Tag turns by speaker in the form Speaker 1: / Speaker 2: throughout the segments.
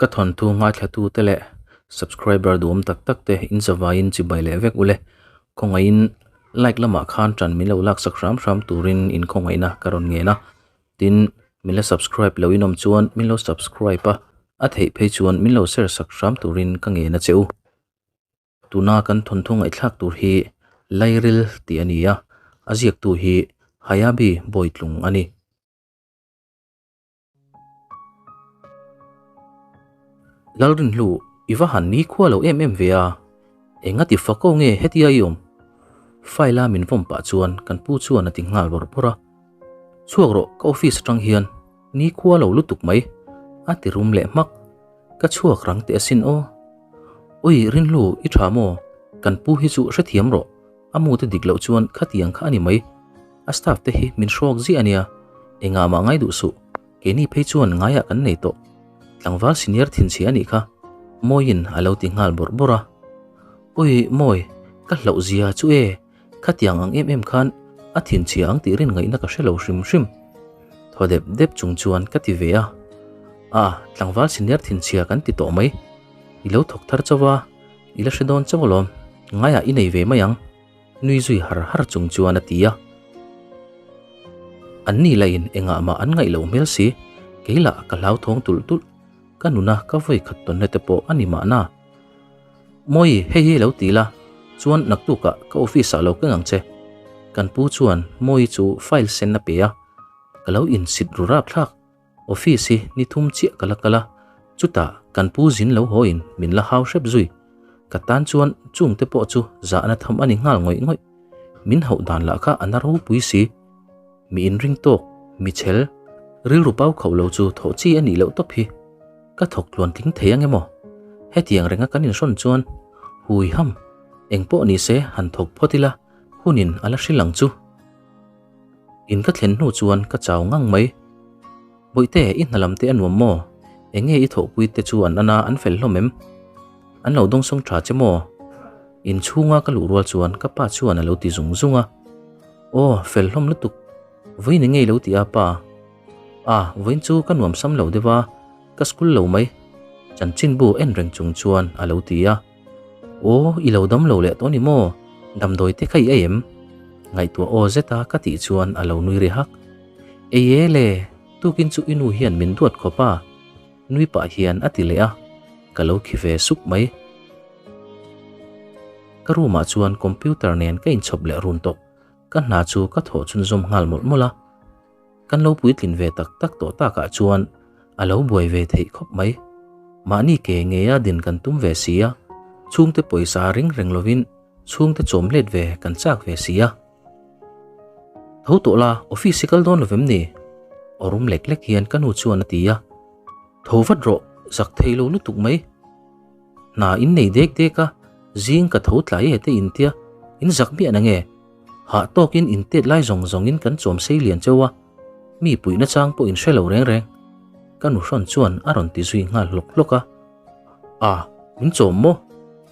Speaker 1: Ka thawnthu ngaithlatute leh subscriber duhawm tak tak te in zavaiin chibai leh vek ule. Khawngaihin like lamah khan tan min lo laksak hram hram turin in khawngaihna ka rawn ngen a. Tin, min la subscribe lo in awm chuan min lo subscribe a, a theih phei chuan min lo share sak hram turin ka ngen a che u. Tuna kan thawnthu ngaihthlak tur hi Lairil tih a ni a, a ziaktu hi Hayabi Bawitlung a ni. Lalrinhlu, i va han nikhua lo em em ve a, enga ti fak aw nge hetia i awm? File a min vawm pah chuan kan pu chuan a ti nghal bawrh bawrh a. Chhuak rawh ka office atang hian nikhua lo lutuk mai, a ti rum leh hmak. Ka chhuak rang teh asin aw. Ui Rinhlu, i tha maw? Kan pu hi chu hrethiam rawh, a mu te dik loh chuan khatiang kha a ni mai. A staff te hi min hrawk ziah a nia, engah mah ngai duh suh, keini phei chuan ngaiah kan nei tawh. Tlangval senior thinchhia a nih kha, Mawiin a lo ti nghal bawrh bawrh a. Ui Mawi, ka hlauh zia chu e, khatiang ang em em khan a thinchhia ang tih rin ngaihna ka hre lo hrim hrim. Thaw dep dep chung chuan ka ti ve a. A, tlangval senior thinchhia kan ti tawh mai. I lo thawk thar chauh a, i la hre dawn chauh alawm, ngaiah i nei ve mai ang. Nui zui har har chung chuan a ti a. An ni lahin engah mah an ngaih loh hmel si, kei lah ka hlauthawng tulh tulh, ka nuna ka vawi khat tawnna te pawh a ni mahna. Mawi, hei hi lo ti la, chuan naktukah ka office ah lo keng ang che. Kan pu chuan Mawi chu file sen a pe a, ka lo insit ru rapthlak. Office hi ni thum chiah ka la kal a, chutah kan pu zin lo hawiin min la hau hrep zui. Ka tan chuan chung te pawh chu zahna tham a ni nghal ngawih ngawih. Min hauh dan lah kha a na ropui si. Mi inring tawk, mi chhel, rilru pau khauh lo chu thawh chi a nih loh tawp hi. Ka thawk tluan tling thei ang emaw? Hetiang renga kan inhrawn chuan hui ham, eng pawh ni se han thawk phawt ila hunin a la hrilh ang chu. In ka thlen hnu chuan ka chau ngang mai. Bawihte, i hna lam te a nuam maw? Eng nge i thawhpui te chu an ana an fel hlawm em? An lo dawngsawng tha che maw? In chhunga ka luh rual chuan ka pa chuan a lo ti zung zung a. Aw, fel hlawm lutuk. Vawiin eng nge i lo ti a pa? A, vawiin chu ka nuam sam lo deuh a, ka school lo mai. Chanchinbu en reng chung chuan a lo ti a. Aw, i lo dam lo leh tawh ni maw? Damdawi te kha i ei em? Ngaihtuah aw zeta ka tih chuan a lo nui ri hak. Ei e le, tukin chu i nu hian min duat khawp a, nui pah hian a ti leh a, ka lo khi ve sup mai. Ka room ah chuan computer nen ka inchhawp leh run tawh, ka hna chu ka thawh chhunzawm nghal mawlh mawlh a. Kan lo puitlin ve tak tak tawh takah chuan a lo buai ve theih khawp mai. Mahni ke ngeia din kan tum ve si a, chhungte pawisa ring reng lovin chhungte chawm let ve kan chak ve si a. Tho tawh la, office i kal dawn lovem ni? Aw rum lek lek hian ka nu chuan a ti a. Tho vat rawh, zak thei lo lutuk mai. Hna in nei dek dek a, zing ka tho tlai e te intia, in zak miah na nge? Hah tawkin in tet lai zawng zawngin kan chawm sei lian cheu a, mi puihna chang pawh in hre lo reng reng. Ka nuhrawn chuan a rawn ti zui nghal hlawk hlawk a. A, min chawm maw?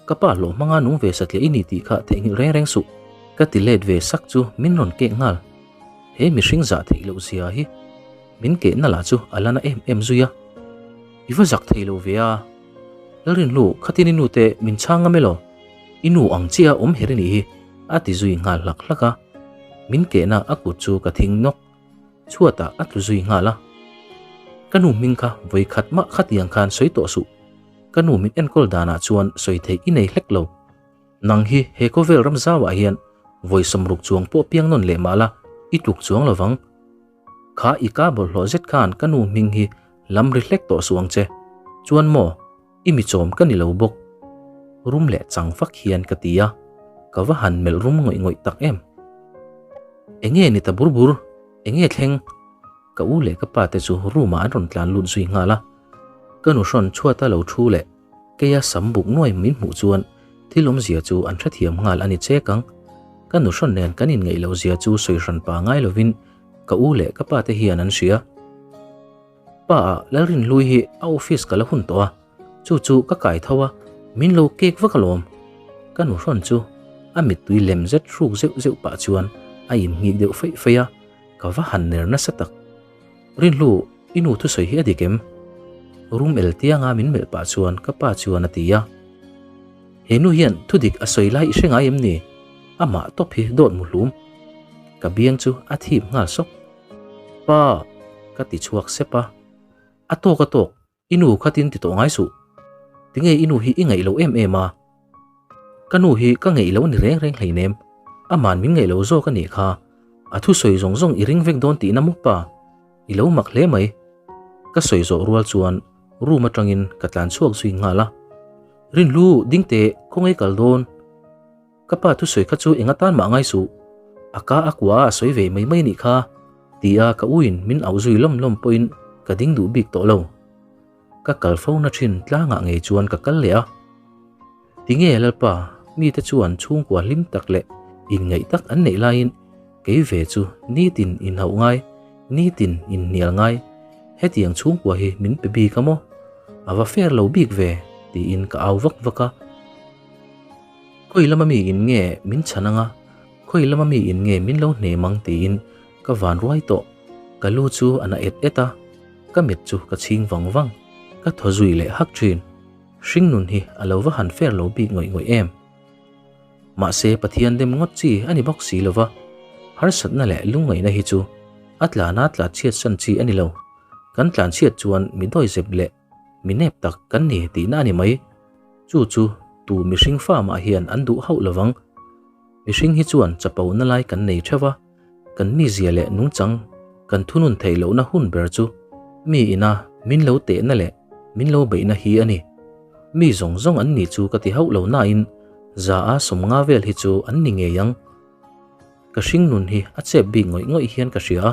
Speaker 1: Ka pa hlawh hmanga nung ve satliah i ni tih kha theihnghilh reng reng suh. Ka ti let ve sak chu min rawn keh nghal. He mihring zah theih loh zia hi min kehna lah chu a la na em em zui a. I va zak thei lo ve a. Lalrinhlu, khatin i nute min chhang ngam elaw? I nu ang chiah a awm her i nih hi, a ti zui nghal hlak hlak a. Min kehna a kut chu ka thing nawk. Chhuatah a tlu zui nghal a. Ka nu hming kha vawi khat mah khatiang khan sawi tawh suh. Ka nu min enkawl danah chuan sawi theih i nei hlek lo. Nang hi he khawvel ram zauah hian vawi 60 chuang pawh piang nawn leh mah la, i tluk chuang lo vang. Kha i ka bawlhhlawh zet khan ka nu hming hi lam ri hlek tawh suh ang che. Chuan maw, i mi chawm ka ni lo bawk. Rum leh chang fak hian ka ti a, ka va han melh rum ngawih ngawih tak em. Enge ni ta bur bur, enge thleng? Ka u leh ka pa te chu room ah an rawn tlan lut zui nghal a. Ka nu hrawn chhuata lo thu leh keia sam buk nuai min hmuh chuan thil awmzia chu an hrethiam nghal a ni chek ang. Ka nu hrawn nen kan inngeih loh zia chu sawi hran pa ngai lovin ka u leh ka pa te hian an hria. Pa ah Lalrinhlui hi a office ka la hun tawh a, chu chu ka kai tho a, min lo kek vak alawm. Ka nu hrawn chu a mittui lem zet hruk zeuh zeuh pah chuan a inngik deuh feih feih a, ka va han ner nasa tak. Rinhlu, i nu thusawi hi a dik em? Rum el tianga min melh pah chuan ka pa chuan a ti a. He nu hian thudik a sawi lai i hre ngai em ni? Amah tawp hi dawt mu hlum. Ka biang chu a thip nghal sawk. Pa! Ka ti chhuak sep a. A tawk a tawk, i nu khatin ti tawh ngai suh. Tinge i nu hi i ngaih loh em em a? Ka nu hi ka ngeih loh a ni reng reng hleinem. Aman min ngaih loh zawk a nih kha. A thusawi zawng zawng i ring vek dawn tihna maw pa? I lo mak hle mai. Ka sawi zawh rual chuan room atangin ka tlan chhuak zui nghal a. Rinhlu, ding teh, khawngaih kal dawn. Ka pa thusawi kha chu eng atan mah ngai suh. A ka a kua a sawi ve mai mai nih kha, ti a ka uin min auh zui lawm lawm pawhin ka ding duh bik tawh lo. Ka kal fo na thin tlangah ngei chuan ka kal leh a. Tinge Lalpa, mite chuan chhungkua hlim tak leh inngaih tak an neih laiin kei ve chu nitin inhauh ngai, nitin inhnial ngai, hetiang chhungkua hi min pe bik a maw? A va fair lo bik ve, tiin ka au vak vak a. Khawi lama mi in nge min chhan anga, khawi lama mi in nge min lo hnem ang tiin ka van ruai tawh. Ka lu chu a na et et a, ka mit chu ka chhing vang vang, ka thaw zui leh hak thin. Hringnun hi a lo va han fair lo bik ngawih ngawih em? Mahse Pathian dem ngawt chi a ni bawk si lova, harsatna leh lungngaihna hi chu a tlana tlatchhiat san chi a ni lo. Kan tlanchhiat chuan mi dawizep leh mi nep tak kan ni tihna a ni mai. Chu chu tu mihring fa mah hian an duh hauh lovang. Mihring hi chuan chapo na lai kan nei theuh a, kan mizia leh nungchang kan thunun theih lohna hun ber chu mi ina min lo tehna leh min lo beihna hi a ni. Mi zawng zawng an ni chu ka ti hauh lo nain za a 50 vel hi chu an ni ngei ang. Ka hring nun hi a chep bik ngawih ngawih hian ka hria a,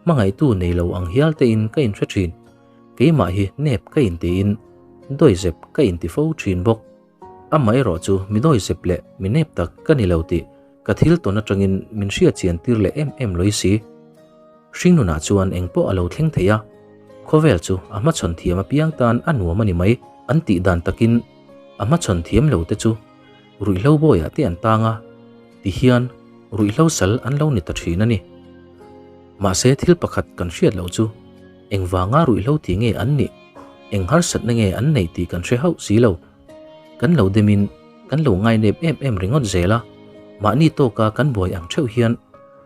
Speaker 1: hmangaihtu nei lo ang hial tein ka inhre thin. Keimah hi nep ka intiin dawizep ka inti fo thin bawk. Amaherawh chu mi dawizep leh mi nep tak ka ni lo tih ka thil tawn atangin min hriat chian tir leh em em lawih si. Hringnunah chuan engpawh a lo thleng thei a, khawvel chu a hmachhawn thiam apiang tan a nuam a ni mai an tih dan takin a hmachhawn thiam lo te chu ruihhlo bawiah te an tang a, tihian ruihhlo sal an lo ni ta thin a ni. Mahse thil pakhat kan hriat loh chu engvanga ruihhlo ti nge an nih, eng harsatna nge an neih tih kan hre hauh si lo. Kan lo demin kan lo ngainep em em ringawt zel a, mahni tawka kan buai ang theuh hian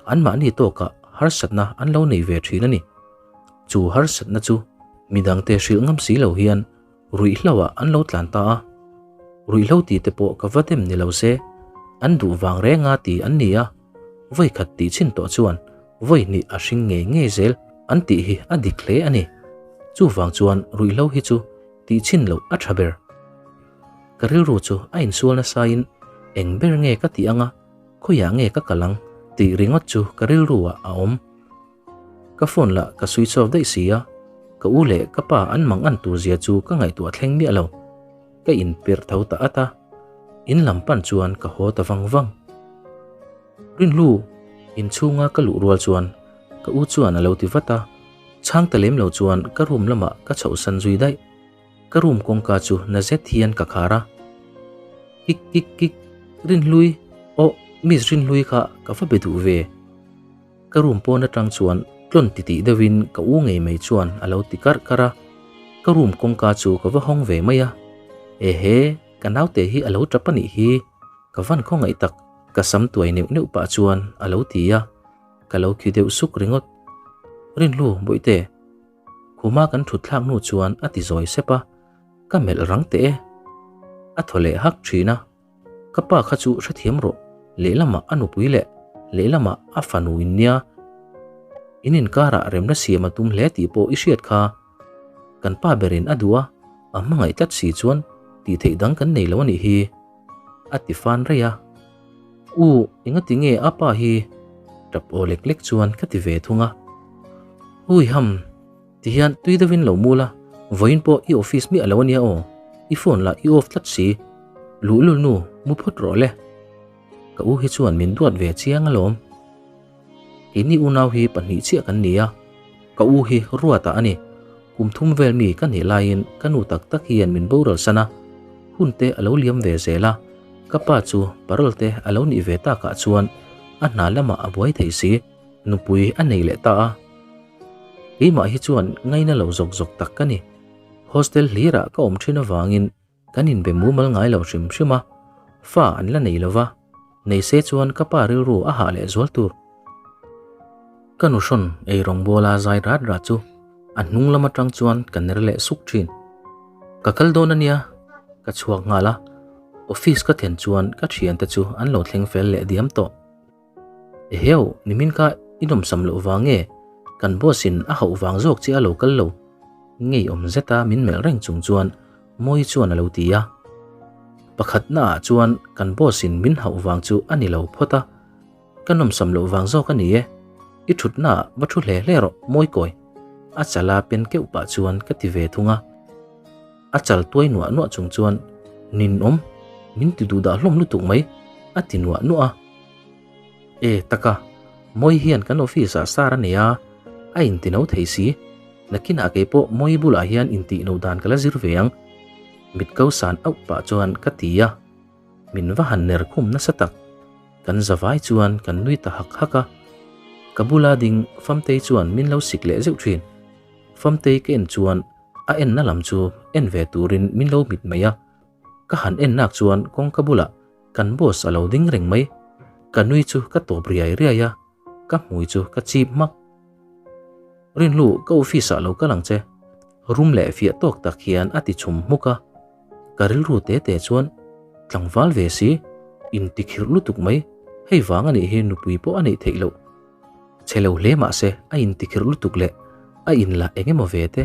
Speaker 1: anmahni tawkah harsatna an lo nei ve thin a ni. Chu harsatna chu midangte hrilh ngam si lo hian ruihhloah an lo tlan ta a. Ruihhlo ti te pawh ka va dem ni lo se, an duh vang renga ti an ni a, vawi khat tih chin tawh chuan vawi hnih a hring ngei ngei zel an tih hi a dik hle a ni. Chuvang chuan ruihhlo hi chu tih chin loh a tha ber. Ka rilru chu a insual nasain eng ber nge ka tih anga khawiah nge ka kal ang tih ringawt chu ka rilru ah a awm. Ka phone lah ka switch off daih si a, ka u leh ka pa an mang an tur zia chu ka ngaihtuah thleng miah lo. Ka inpirh tho ta at a, in lam pan chuan ka haw ta vang vang. Rinhlu, inchhunga ka luh rual chuan ka u chuan a lo ti vat a, chhang ta lem lo chuan ka room lamah ka chhohsan zui daih. Ka room kawngka chu na zet hian ka khar a. Kik kik kik, Rinhlui, aw Miss Rinhlui kha ka va be duh ve. Ka room pawn atang chuan tlawn titih deuhin ka u ngei mai chuan a lo ti karh karh a. Ka room kawngka chu ka va hawng ve mai a. Ehe, ka naute hi a lo tap a nih hi, ka van khawngaih tak, ka sam tuai neuh neuh pah chuan a lo ti a. Ka lo khi deuh suk ringawt. Rinhlu, bawihte. Khuma kan thut thlak hnu chuan a ti zawi sep a, ka melh rang teh e. A thaw leh hak thin a, Ka pa kha chu hrethiam rawh, lehlamah a nupui leh lehlamah a fanu in nia. In inkarah remna siam a tum hle tih pawh i hriat kha. Kan pa berin a duh a, a hmangaih tlat si chuan tih theih dang kan nei lo a nih hi, a ti fan rei a. U, engati nge a pa hi? Tap aw lek lek chuan ka ti ve thung a. Hui ham, tihian tui deuhin lo mul a, vawiin pawh i office miah lo ania aw, i phone lah i off tlat si. Luhlul nu, mu phawt rawh le. Ka u hi chuan min duat ve chiang alawm. Keini unau hi pahnih chiah kan ni a, ka u hi Ruata a ni. Kum thum vel mi ka nih laiin ka nu tak tak hian min boral san a, hun te a lo liam ve zel a, ka pa chu parole te a lo nih ve takah chuan a hna lamah a buai thei si, nupui a nei leh ta a. Keimah hi chuan ngaina lo zawk zawk tak ka ni. Hostel hlirah ka awm thin avangin kan inbe mumal ngai lo hrim hrim a, fa an la nei lova, nei se chuan ka pa rilru a hah leh zual tur. Ka nuhrawn ei rawngbawla zai rat rat chu a hnung lam atang chuan ka ner leh suk thin. Ka kal dawn ania, ka chhuak nghal a, office ka thlen chuan ka thiante chu an lo thleng fel leh diam tawh. Eheu, nimin kha i nawmsam loh vang nge? Kan boss in a hauh vang zawk che a lo kal lo. Ngeiawm zeta min melh reng chung chuan Mawi chuan a lo ti a. Pakhatna ah chuan kan boss in min hauh vang chu a ni lo phawt a, ka nawmsam loh vang zawk a ni e. I thutna ah va thu hle hle rawh Mawi kawi. A chala pen keuh pah chuan ka ti ve thung a. A chal tuai nuah nuah chung chuan, Ninawm, min ti duh dah hlawm lutuk mai, a ti nuah nuah a. E, taka, Mawi hian kan office ah sar a nei a, a inti no thei si. Nakinah kei pawh Mawi bulah hian intih no dan ka la zir ve ang. Mit ko san auh pah chuan ka ti a. Min va han ner khum nasa tak. Kan zavai chuan kan nui ta hak hak a. Ka bula ding Famtei chuan min lo sik leh zeuh thin. Famtei ka en chuan A enna lam chu en ve turin min lo mit mai a, ka han en nak chuan kawngka bulah kan boss a lo ding reng mai. Ka nui chu ka tawp riai riai a, ka hmui chu ka chip hmak. Rinhlu, ka office ah lo kal ang che. Rum leh fiah tawk tak hian a ti chhum hmuk a. Ka rilru te te chuan tlangval ve si, intikhirh lutuk mai, hei vang a nih hi nupui pawh a neih theih loh. Chhe lo hle mah se a intikhirh lutuk leh a inla eng emaw ve te,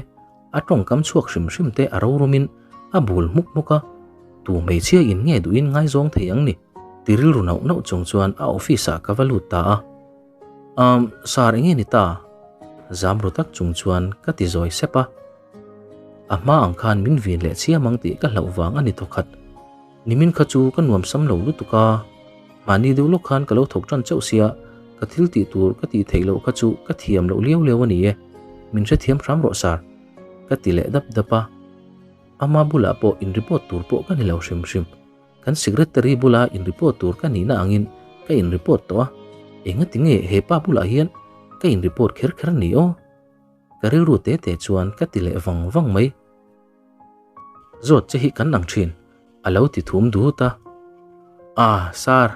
Speaker 1: a tawngkam chhuak hrim hrim te a rorumin a bul hmuk hmuk a, tu hmeichhia in nge duhin ngaizawng thei ang ni? Ti rilru nauh nauh chung chuan a office ah ka va lut ta a. Um, sar enge ni ta? Zam ru tak chung chuan ka ti zawi sep a. A hma ang khan min vin leh chiam ang tih ka hlauh vang a ni thawkhat. Nimin kha chu ka nuam sam lo lutuk a, mahni deuh lawk khan ka lo thawk tan chauh sia, ka thil tih tur ka tih theih loh kha chu ka thiam loh liau liau a ni e, min hrethiam hram rawh sar, ka ti leh dap dap a. Ama bulah pawh in report tur pawh ka ni lo hrim hrim. Kan secretary bula in report tur ka nihna angin ka in report tawh a, engati nge he pa bulah hian ka in report kher kher ni aw? Ka rilru te te chuan ka ti leh vang vang mai. Zawt che hi kan ang thin, a lo ti thum dut a. Ah, sir,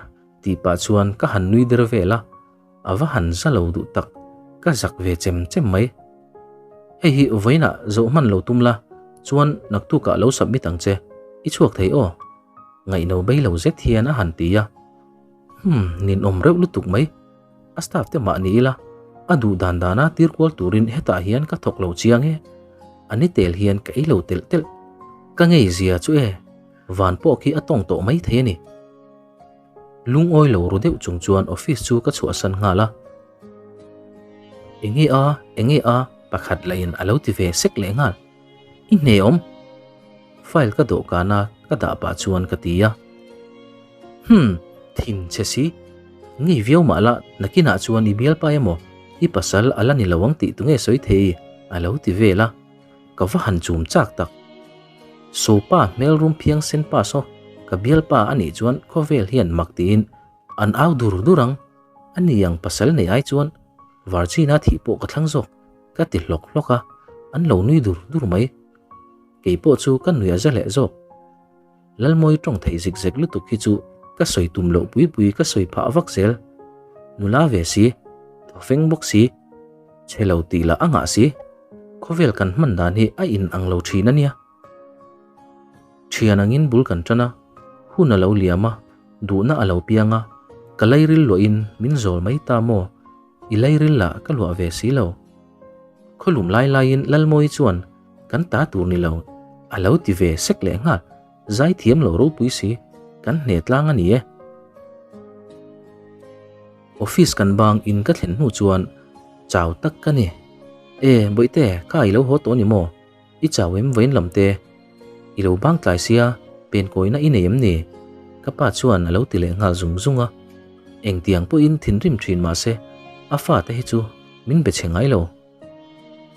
Speaker 1: tih pah chuan ka han nui der vel a, a va han za lo duh tak, ka zak ve chem chem mai. Hei hi vawiinah zawh hman lo tum la, chuan naktukah lo submit ang che, i chhuak thei aw? Ngaihno bei lo zet hian a han ti a. Hmm, ninawm reuh lutuk mai. A staff te mah ni ila, a duh dan dana tir kual turin hetah hian ka thawk lo chiang e. A ni tel hian ka ei lo telh telh. Ka ngei zia chu e, van pawh khi a tawng tawh mai thei a ni. Lungawi lo ru deuh chung chuan office chu ka chhuahsan nghal a. Enge a, enge a, pakhat lahin a lo ti ve sek leh nghal. I hne awm? File ka dawhkana ka dah pah chuan ka ti a. Hmm, thin che si. Ngei viau mah la, nakinah chuan i bialpa emaw, i pasal a la ni lo ang tih tunge sawi thei? a lo ti vel a. Ka va han chum chak tak. Sopa hmel rum phiang sen pa saw, ka bialpa a nih chuan khawvel hian mak tiin an au dur dur ang. A ni ang pasal nei ai chuan Varchina thih pawh ka thlang zawk, ka ti hlawk hlawk a, an lo nui dur dur mai. Kei pawh chu ka nui a za leh zawk. Lalmawi tawng theih zik zek lutuk hi chu ka sawi tum loh pui pui ka sawi phah vak zel. Nula ve si, thawfeng bawk si, chhe lo tih lah a ngah si. Khawvel kan hman dan hi a in ang lo thin a nia. Thian angin bul kan tan a, hun a lo liam a, duhna a lo piang a, ka lairil luahin min zawl mai ta maw? I lairil lah ka luah ve si lo. Khawlum lai laiin Lalmawi chuan kan ta tur ni lo a lo ti ve sek leh nghal, zai thiam lo ropui si, kan hne tlang a ni e. Office kan bang in ka thlen hnu chuan chau tak ka ni. E, Bawihte, kha i lo haw tawh ni maw? I chau em vawiin lam te? I lo bang tlai sia, pen kawina i nei em ni? Ka pa chuan a lo ti leh nghal zung zung a. Engtiang pawhin thinrim thin mah se, a fate hi chu min be chhe ngai lo.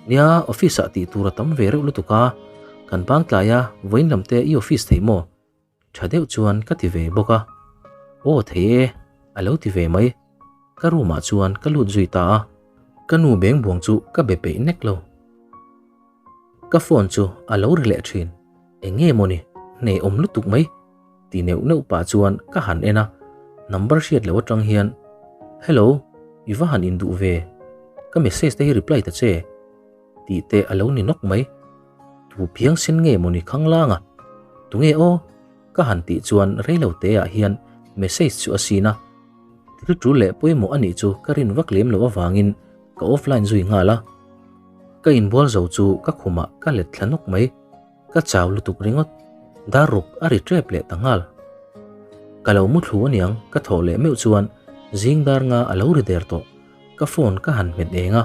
Speaker 1: Nia, office ah tih tur a tam ve reuh lutuk a, kan bang tlai a, vawiin lam te i office thei maw? Tha deuh chuan ka ti ve bawk a. Aw thei e, a lo ti ve mai. Ka room ah chuan ka lut zui ta a. Ka nu beng buang chu ka be peih nek lo. Ka phone chu a lo ri leh thin. Eng nge mawni hne awm lutuk mai ti neuh neuh pah chuan ka han en a, number hriat loh atang hian Hello, i va han induh ve, ka message te hi reply ta che tih te a lo ni nawk mai. Tu phiangsen nge mawni khanglang a? Tunge aw? Ka han tih chuan reilo te ah hian message chu a sin a, thil tul leh pawimawh a nih chu ka rin vak lem loh avangin ka offline zui nghal a. Ka inbual zo chu ka khumah ka let thla nawk mai. Ka chau lutuk ringawt, dar ruk a ri tep leh ta nghal. Ka lo mu thlu aniang ka thawh leh meuh chuan zing dar nga a lo ri der tawh. Ka phone ka han hmet eng a,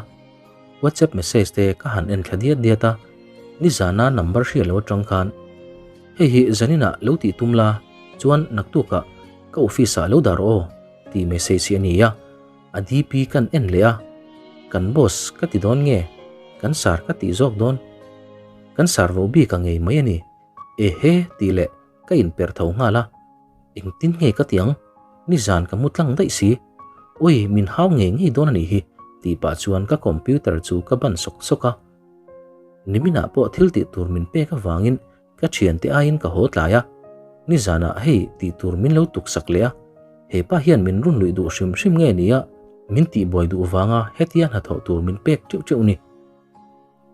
Speaker 1: WhatsApp message te ka han en thla diat diat a, nizana number hriat lo atang khan hei hi zaninah lo tih tum la chuan naktukah ka office ah lo dar aw tih message hi a ni a. A DP kan en leh a, kan boss ka ti dawn nge, kan sar ka tih zawk dawn? Kan sar vo bik a ngei mai a ni. Ehe tih leh ka inperh tho nghal a, engtin nge ka ti ang? Nizan ka mu tlang daih si. Ui, min hau ngei ngei dawn a nih hi tih pah chuan ka computer chu ka ban sawk sawk a. Niminah pawh thil tih tur min pek avangin Ka thiante aiin ka haw tlai a, nizanah hei tih tur min lo tuksak leh a, hepa hian min run luih duh hrim hrim nge nia min tihbuai duh vanga hetia hnathawh tur min pek teuh teuh ni.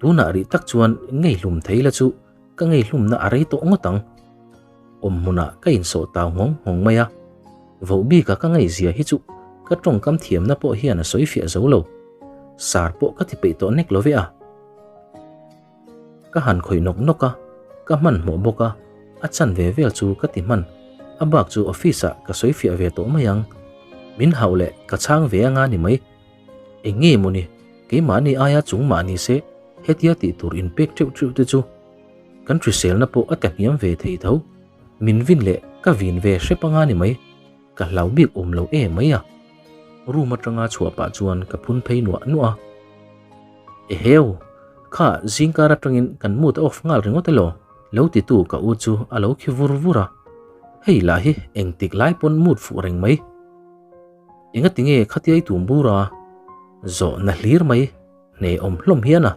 Speaker 1: Tunah rih tak chuan ngei hlum thei la chu ka ngei hlumna a rei tawh ngawt ang. Awm hmunah ka insawh tau nghawng nghawng mai a, voh bika ka ngaihzia hi chu ka tawngkam thiamna pawh hian a sawi fiah zo lo. Sar pawh ka ti peih tawh nek lo ve a. Ka han khawih nawk nawk a, ka hmanhmawh bawk a, a chan ve vel chu ka ti hman. A bak chu office ah ka sawi fiah ve tawh mai ang. Min hauh leh ka chhang ve anga ni mai. Eng nge mawni, keimahni aia chung mah ni se hetia tih tur inpek teuh teuh te chu kan hriselna pawh a tla hniam ve thei tho. Min vin leh ka vin ve hrep anga ni mai. Ka hlau bik awm lo e mai a. Room atanga chhuah pah chuan ka phun phei nuah nuah a. Eheu! Kha zingkar atangin kan mood a off nghal ringawt elaw? Lo titu ka u chu a lo khi vur vur a. Hei lah hi engtik lai pawn mood fuh reng mai. Engati nge khatia i tum bur a? Zawhna hlir mai hne awm hlawm hian a.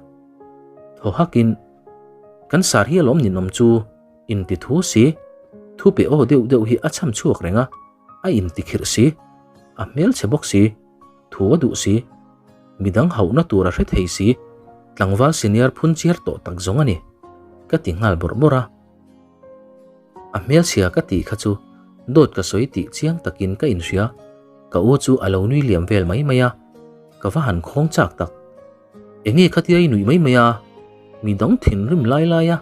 Speaker 1: Thaw hakin, Kan sar hi alawm ninawm chu inti thu si, thu pe aw deuh deuh hi a chham chhuak reng a, a inti khirh si, a hmelchhe bawk si. Thu a duh si. Midang hauhna tur a hre thei si. Tlangval senior phun chiar tawh tak zawng a ni. Ka ti nghal bawrh bawrh a. A hmelchhia ka tih kha chu dawt ka sawi tih chiang takin ka inhria. Ka u chu a lo nui liam vel mai mai a. Ka va han khawng chak tak. Enge khatia i nuih mai mai a? Midang thinrim lai lai a.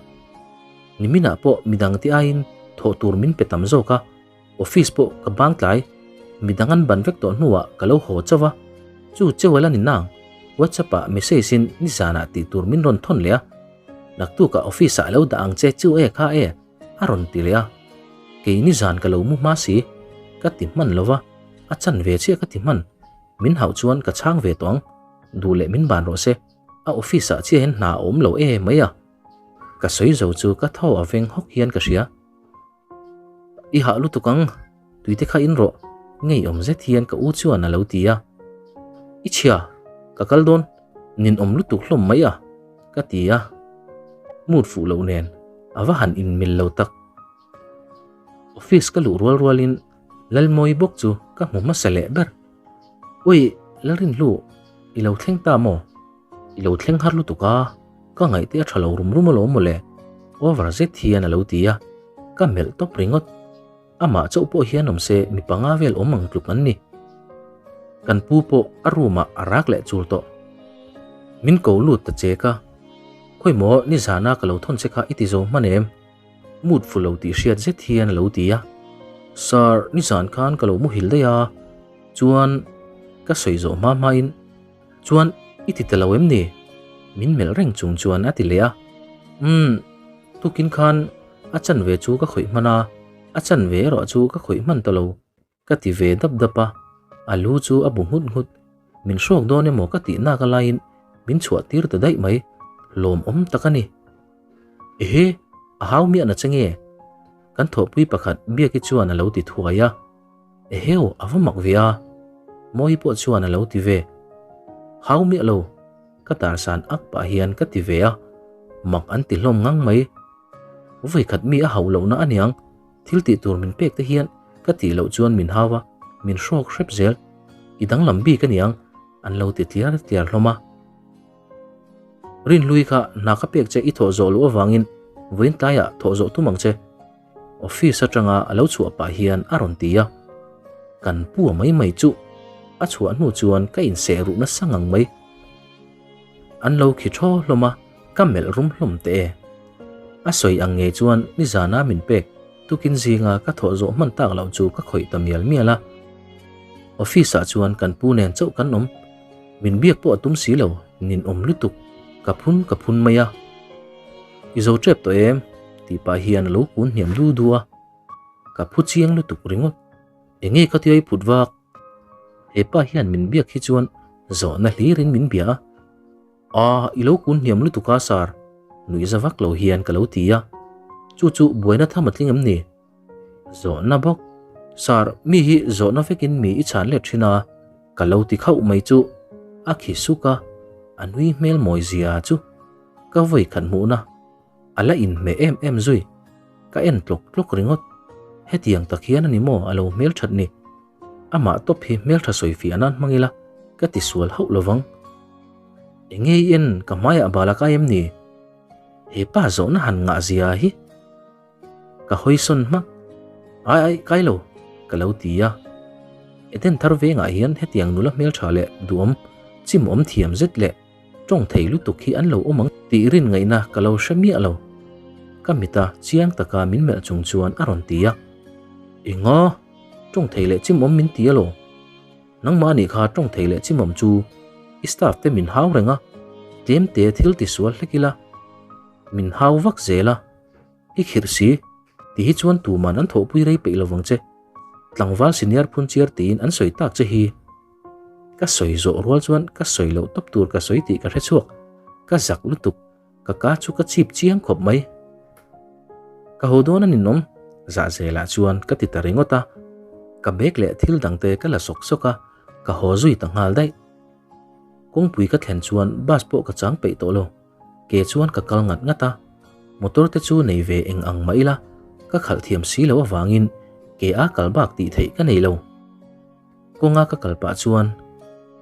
Speaker 1: Niminah pawh midangte aiin thawh tur min pe tam zawk a. Office pawh ka bang tlai, midang an ban vek tawh hnuah ka lo haw chauh a, chu cheu ala ni nang, WhatsApp ah message in nizanah tih tur min rawn thawn leh a, naktukah office ah lo dah ang che chu e kha e a rawn ti leh a, kei nizan ka lo mu hma si, ka ti hman lo va, a chan ve chiah ka ti hman, min hauh chuan ka chhang ve tawh ang, duh leh min ban rawh se, a office ah chiah hian hna a awm lo e mai a, ka sawi zo chu ka thaw a veng hawk hian ka hria. I hah lutuk ang, tuite kha in rawh, ngeiawm zet hian ka u chuan a lo ti a. I chhia, ka kal dawn, ninawm lutuk hlawm mai a, ka ti a. Mood fuh loh nen, a va han inmil lo tak. Office ka luh rual rualin Lalmawi bawk chu ka hmu hmasa leh ber. Ui, Lalrinhlu, i lo thleng ta maw? I lo thleng har lutuk a, ka ngaihte a tha lo rum rum alawm mawle, over zet hian a lo ti a, ka melh tawp ringawt. Amah chauh pawh hian awm se mi panga vel awm ang tluk an ni. Kan pu pawh a room ah a rak leh chul tawh. Min ko lut ta che ka, Khawimaw nizana ka lo thawn che kha i ti zo hman em? Mood fu lo tih hriat zet hian a lo ti a, Sir, nizan khan ka lo muhil daih a, chuan ka sawi zawh hma hmain Chuan i ti ta lo em ni? Min melh reng chung chuan a ti leh a. Umm, tukin khan a chanve chu ka khawih hman a, a chanve erawh chu ka khawih hman ta lo, ka ti ve dap dap a. A lu chu a bu nghut nghut. Min hrawk dawn emaw ka tih nak alaiin min chhuah tir ta daih mai, lawmawm tak a ni. Ehe, a hau miahna che nge? Kan thawhpui pakhat Biaki chuan a lo ti thuai a. Eheu, a va mak ve a, Mawi pawh chuan a lo ti ve. Hau miah lo, ka tarsan ak pah hian ka ti ve a. Mak an ti hlawm ngang mai. Vawi khat mi a hauh lohna a niang, thil tih tur min pek te hian ka tih loh chuan min hau a, min hrawk hrep zel. I danglam bik a niang, an lo ti tliar tliar hlawm a. Rinhlui kha hna ka pek che i thawh zawh loh avangin vawiin tlaiah thawh zawh tum ang che. Office atanga a lo chhuah pah hian a rawn ti a, kan pu a mai mai chu a chhuah hnu chuan ka inseh ruh nasa ngang mai. An lo khi thaw hlawm a, ka melh rum hlawm teh e. A sawi ang ngei chuan nizana min pek tukin zinga ka thawh zawh hman tak loh chu ka khawih ta mial mial a. Office ah chuan kan pu nen chauh kan awm. Min biak pawh a tum si lo, ninawm lutuk, ka phun ka phun mai a. I zo tep tawh em? tih pah hian a lo kun hniam du du a. Ka phu chiang lutuk ringawt. Enge ka tia i phut vak? He pa hian min biak hi chuan zawhna hlirin min bia a. Aa, i lo kun hniam lutuk a sir, nuihza vak lo hian ka lo ti a. Chu chu buaina tham a tling em ni? Zawhna bawk. Sir, mi hi zawhna vekin mi i chhan let thin a, ka lo ti khauh mai chu a khi suk a, a nui hmel mawi zia chu ka vawi khat hmuhna a la inhmeh em em zui. Ka en tlawk tlawk ringawt. Hetiang tak hian a ni maw a lo hmel that ni? Amah tawp hi hmeltha sawi fiah nan hmang ila ka ti sual hauh lovang. Enge i en ka hmaiah bal a kai em ni? He pa zawhna han ngah zia hi. Ka hawi sawn hmak. Ai ai, kai lo, ka lo ti a. Eden thar vengah hian hetiang nula hmeltha leh duhawm, chimawm thiam zet leh tawng thei lutuk hi an lo awm ang tih rin ngaihna ka lo hre miah lo. Ka mita chiang taka min melh chung chuan a rawn ti a. Enga? Tawng thei leh chimawm min ti alaw? Nangmah anih kha tawng thei leh chimawm chu i staff te min hau reng a, tlem te thil ti sual hlek ila min hau vak zel a. I khirh si, ti hi chuan tuman an thawhpui rei peih lovang che. Tlangval senior phun chiar tiin an sawi tak che hi. Ka sawi zawh rual chuan ka sawi loh tawp tur ka sawi tih ka hre chhuak. Ka zak lutuk, ka ka chu ka chip chiang khawp mai. Ka haw dawn a ninawm, zah zelah chuan ka ti ta ringawt a. Ka bag leh thil dangte ka la sawk sawk a, ka haw zui ta nghal daih. Kawngpui ka thlen chuan bus pawh ka chang peih tawh lo. Ke chuan ka kal ngat ngat a, motor te chu nei ve eng ang mah ila ka khalh thiam si loh avangin ke a kal bak tih theih ka nei lo. Kawnga ka kal pah chuan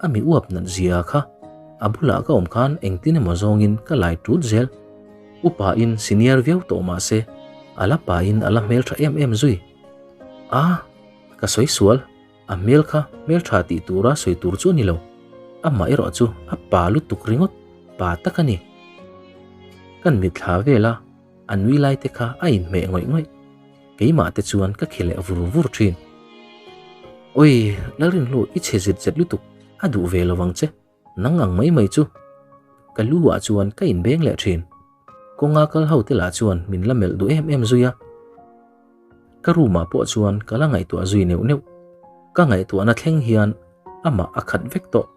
Speaker 1: a mi uap nat zia kha a bulah ka awm khan engtin emaw zawngin ka lai tut zel. Upa in senior viau tawh mah se a la pa in a la hmeltha em em zui. A, ka sawi sual. A hmel kha hmeltha tih tura sawi tur chu a ni lo. Amah erawh chu a pa lutuk ringawt, pa tak a ni. Kan mitthla vela a nui lai te kha a inhmeh ngawih ngawih. Keimah te chuan ka khi leh vur vur thin. Oi, Lalrinhlu i chhe zet zet lutuk, a duh ve lovang che. Nang ang mai mai chu ka lu ah chuan ka inbeng leh thin. Kawnga kal ho te lah chuan min la melh duh em em zui a. Ka room ah pawh chuan ka la ngaihtuah zui neuh neuh. Ka ngaihtuahna thleng hian amah a khat vek tawh.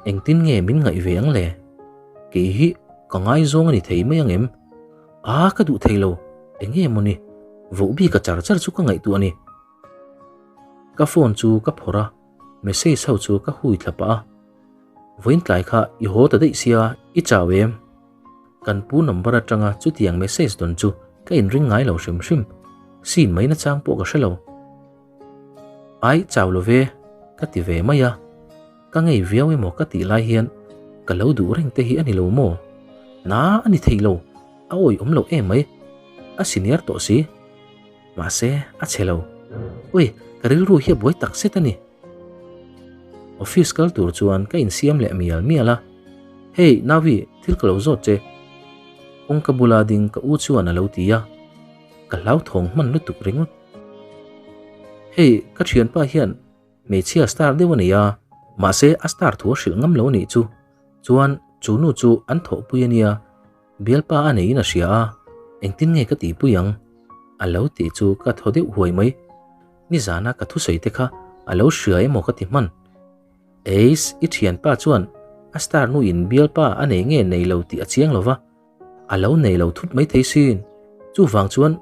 Speaker 1: Engtin nge min ngaih ve ang le? Kei hi ka ngaizawng a ni thei mai ang em? Aa ka duh thei lo, enge mawni voh bik a char char chu ka ngaihtuah a ni. Ka phone chu ka phawrh a. Message ho chu ka hui thla pah a, Vawiin tlai kha i haw ta daih sia, i chau em? Kan pu number atanga chutiang message dawn chu ka inring ngai lo hrim hrim, scene mai nachang pawh ka hre lo. Ai chau lo ve, ka ti ve mai a, ka ngei viau emaw ka tih lai hian ka lo duh reng te hi a ni lo maw? Na a ni thei lo, a awih awm loh em mai, a senior tawh si. Mahse, a chhe lo. Ui, ka rilru hi a buai tak zet a ni. Office kal tur chuan ka insiam leh mial mial a. Hey, Navi, thil ka lo zawt che. Kawngka bula ding ka u chuan a lo ti a. Ka hlauthawng hman lutuk ringawt. Hey, ka thianpa hian hmeichhia star deuh a nei a, mahse a star thu a hrilh ngam lo a nih chu. Chuan, chu nu chu an thawhpui a nia. Bialpa a neiin a hria a, engtin nge ka tihpui ang? A lo tih chu ka thaw deuh huai mai. Nizana ka thusawi te kha a lo hria emaw ka ti hman. Ace, i thianpa chuan a star nuin bialpa a nei nge nei lo tih a chiang lo va, a lo nei lo thut mai thei sin. Chuvang chuan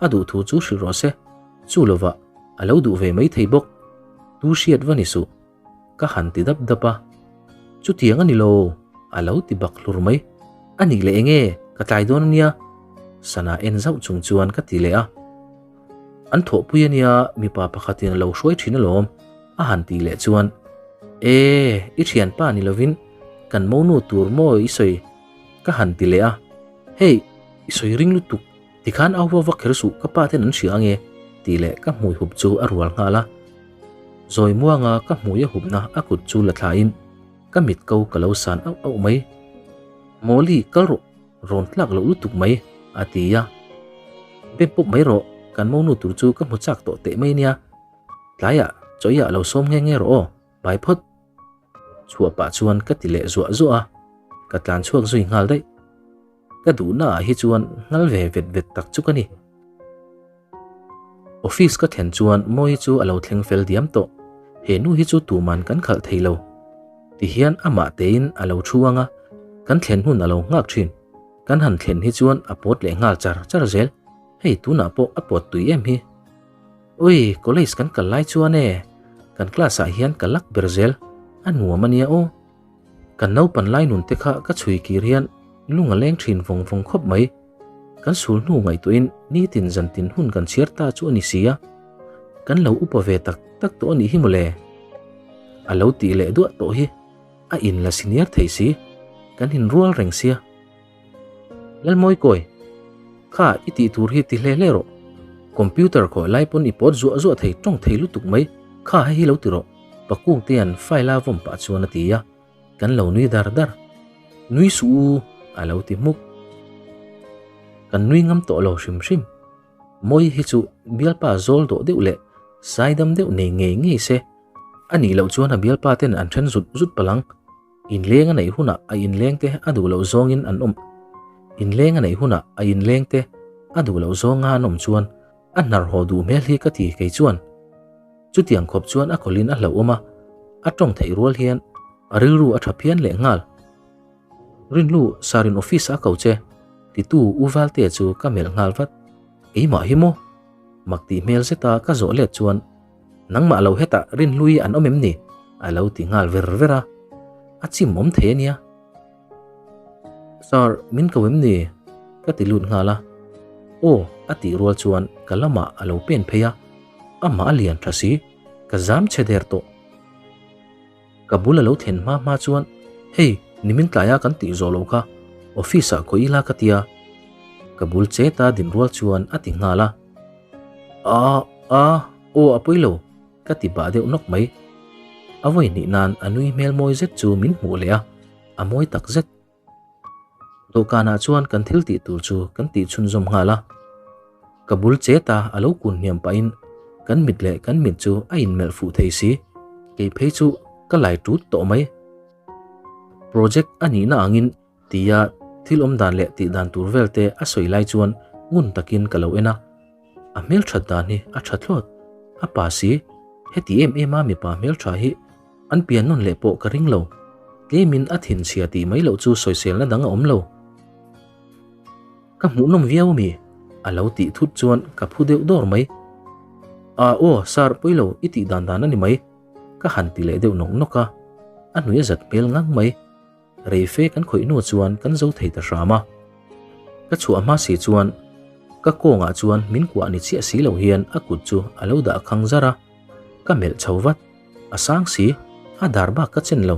Speaker 1: a duh thu chu hrilh rawh se, chu lovah a lo duh ve mai thei bawk. Tu hriat va ni suh. Ka han ti dap dap a, Chutiang a ni lo, a lo ti bak hlur mai. A nih leh eng e? Ka tlai dawn ania sana en zauh chung chuan ka ti leh a. An thawhpui ania mipa pakhatin a lo hruai thin alawm a han tih leh chuan E, i thianpa ni lovin kan monu tur maw i sawi ka han ti leh a. Hei, i sawi ring lutuk tikhan au va vak kher suh ka pa ten an hria ange tih leh ka hmui hup chu a rual nghal a. Zawi muanga ka hmui a hupna a kut chu la thlain Ka mit ko ka lo san auh auh mai. Mawli, kal rawh, rawn tlak loh lutuk mai, a ti a. Bem pawp mai rawh, kan monu tur chu ka hmu chak tawh teh mai nia. Tlaiah chawiah lo sawm nghe nghe rawh aw, bai phawt. Chhuah pah chuan ka ti leh zuah zuah a, ka tlan chhuak zui nghal daih. Ka duhnaah hi chuan nghal ve vet vet tak chu ka ni. Office ka thlen chuan Mawi chu a lo thleng fel diam tawh. He nu hi chu tuman kan khalh thei lo. Tihian amah tein a lo thu ang a, kan thlen hun a lo nghak thin. Kan han thlen hi chuan a pawt leh nghal char char zel. Hei tunah pawh a pawt tui em hi. Ui, college kan kal lai chuan e, kan class ah hian ka lak ber zel. A nuam a nia aw. Kan naupan lai nun te kha ka chhui kir hian lung a leng thin vawng vawng khawp mai. Kan sul hnu ngaihtuahin nitin zantin hun kan chhiar ta chu a ni si a, kan lo upa ve tak tak tawh a nih hi mawle. A lo tih leh duah tawh hi a in la senior thei si, kan inrual reng sia. Lalmawi kawi, kha i tih tur hi ti hle hle rawh. Computer khawi lai pawn i pawt zuah zuah thei tawng thei lutuk mai, kha hei hi lo ti rawh, Pakung tean file a vawm pah chuan a ti a. Kan lo nui dar dar. Nui suh u, a lo ti hmuk. Kan nui ngam tawh lo hrim hrim. Mawi hi chu bialpa zawl dawh deuh leh saidam deuh nei ngei ngei se. A nih loh chuan a bialpa ten an then zut zut palh ang. Inleng a neih hunah a inleng te a duh loh zawngin an awm. Inleng a neih hunah a inleng te a duh loh zawnga an awm chuan A hnar haw duh hmel hi ka ti kei chuan. Chutiang khawp chuan a kawlhin a hlauhawm a, a tawng theih rual hian a rilru a tha phian leh nghal. Rinlu, Sarin office a ko che, titu U Valtea chu ka melh nghal vat. Keimah hi maw? Mak tih hmel zeta ka zawh let chuan, Nangmah lo hetah Rinhlui an awm em ni? a lo ti nghal ver ver a. A chim awm thei a nia. Sir, min ko em ni? Ka ti lut nghal a. Aw, a tih rual chuan ka lamah a lo pen phei a, amah a lian tha si, ka zam chhe der tawh. Ka bul a lo thlen hma hma chuan, Hei, nimin tlaia kan tih zawh loh kha, office ah khawih ila ka tia. Ka bul cheta din rual chuan a ti nghal a. A, a, aw a pawi lo. Ka ti bah deuh nawk mai. A vawi hnih nan a nui hmel mawi zet chu min hmuh leh a, a mawi tak zet. Dawhkanah chuan kan thil tih tur chu kan tih chhunzawm nghal a. Ka bul che ta a lo kun hniam pahin kan mit leh kan mit chu a inmelh fuh thei si. Kei phei chu ka lai tut tawh mai. Project a nihna angin tia thil awm dan leh tih dan tur vel te a sawi lai chuan ngun takin ka lo en a. A hmelthat dan hi a tha thlawt. A pa si, heti em em a mipa hmeltha hi an pian nawn leh pawh ka ring lo. Tlemin a thinchhia tih mai loh chu sawiselna dang a awm lo. Ka hmuhnawm viau ami? A lo tih thut chuan ka phu deuh dawr mai. A aw, sir, pawi lo, i tih dan dan a ni mai. Ka han ti leh deuh nawk nawk a. A hnuai a zat hmel ngang mai. Reife kan khawih hnu chuan kan zo thei ta hram a. Ka chhuah hma si chuan ka kawngah chuan min kuah ni chiah si lo hian a kut chu a lo dah khang zar a, ka melh chho vat. A sang si, a dar bak ka chen lo.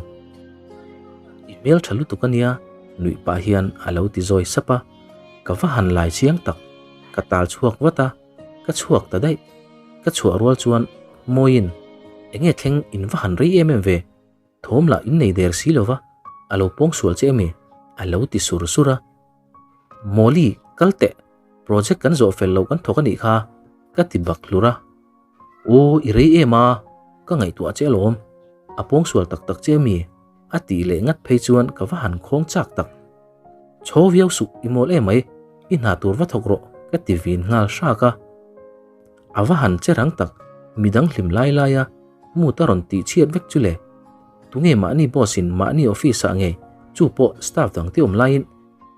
Speaker 1: I hmel tha lutuk a nia, nuih pah hian a lo ti zawi sap a. Ka va han lai chiang tak, ka tal chhuak vat a, ka chhuak ta daih. Ka chhuah rual chuan Mawiin, Enge thleng in va han rei em em ve? Thawm lah in nei der si lova, a lo pawng sual che emi? A lo ti sur sur a. Mawli, kal teh, project kan zawh fel loh kan thawk a nih kha, ka ti bak hlur a. Aw, i rei em a, ka ngaihtuah che alawm, a pawng sual tak tak che emi? A tih leh ngat phei chuan ka va han khawng chak tak. Chhaw viau suh, i mawl emai, i hna tur va thawk rawh, ka ti vin nghal hrak a. A va han che rang tak, midang hlim lai lai a, mood a rawn tih chhiat vek chu le. Tunge mahni boss in mahni office ah nge chu pawh staff dang te awm laiin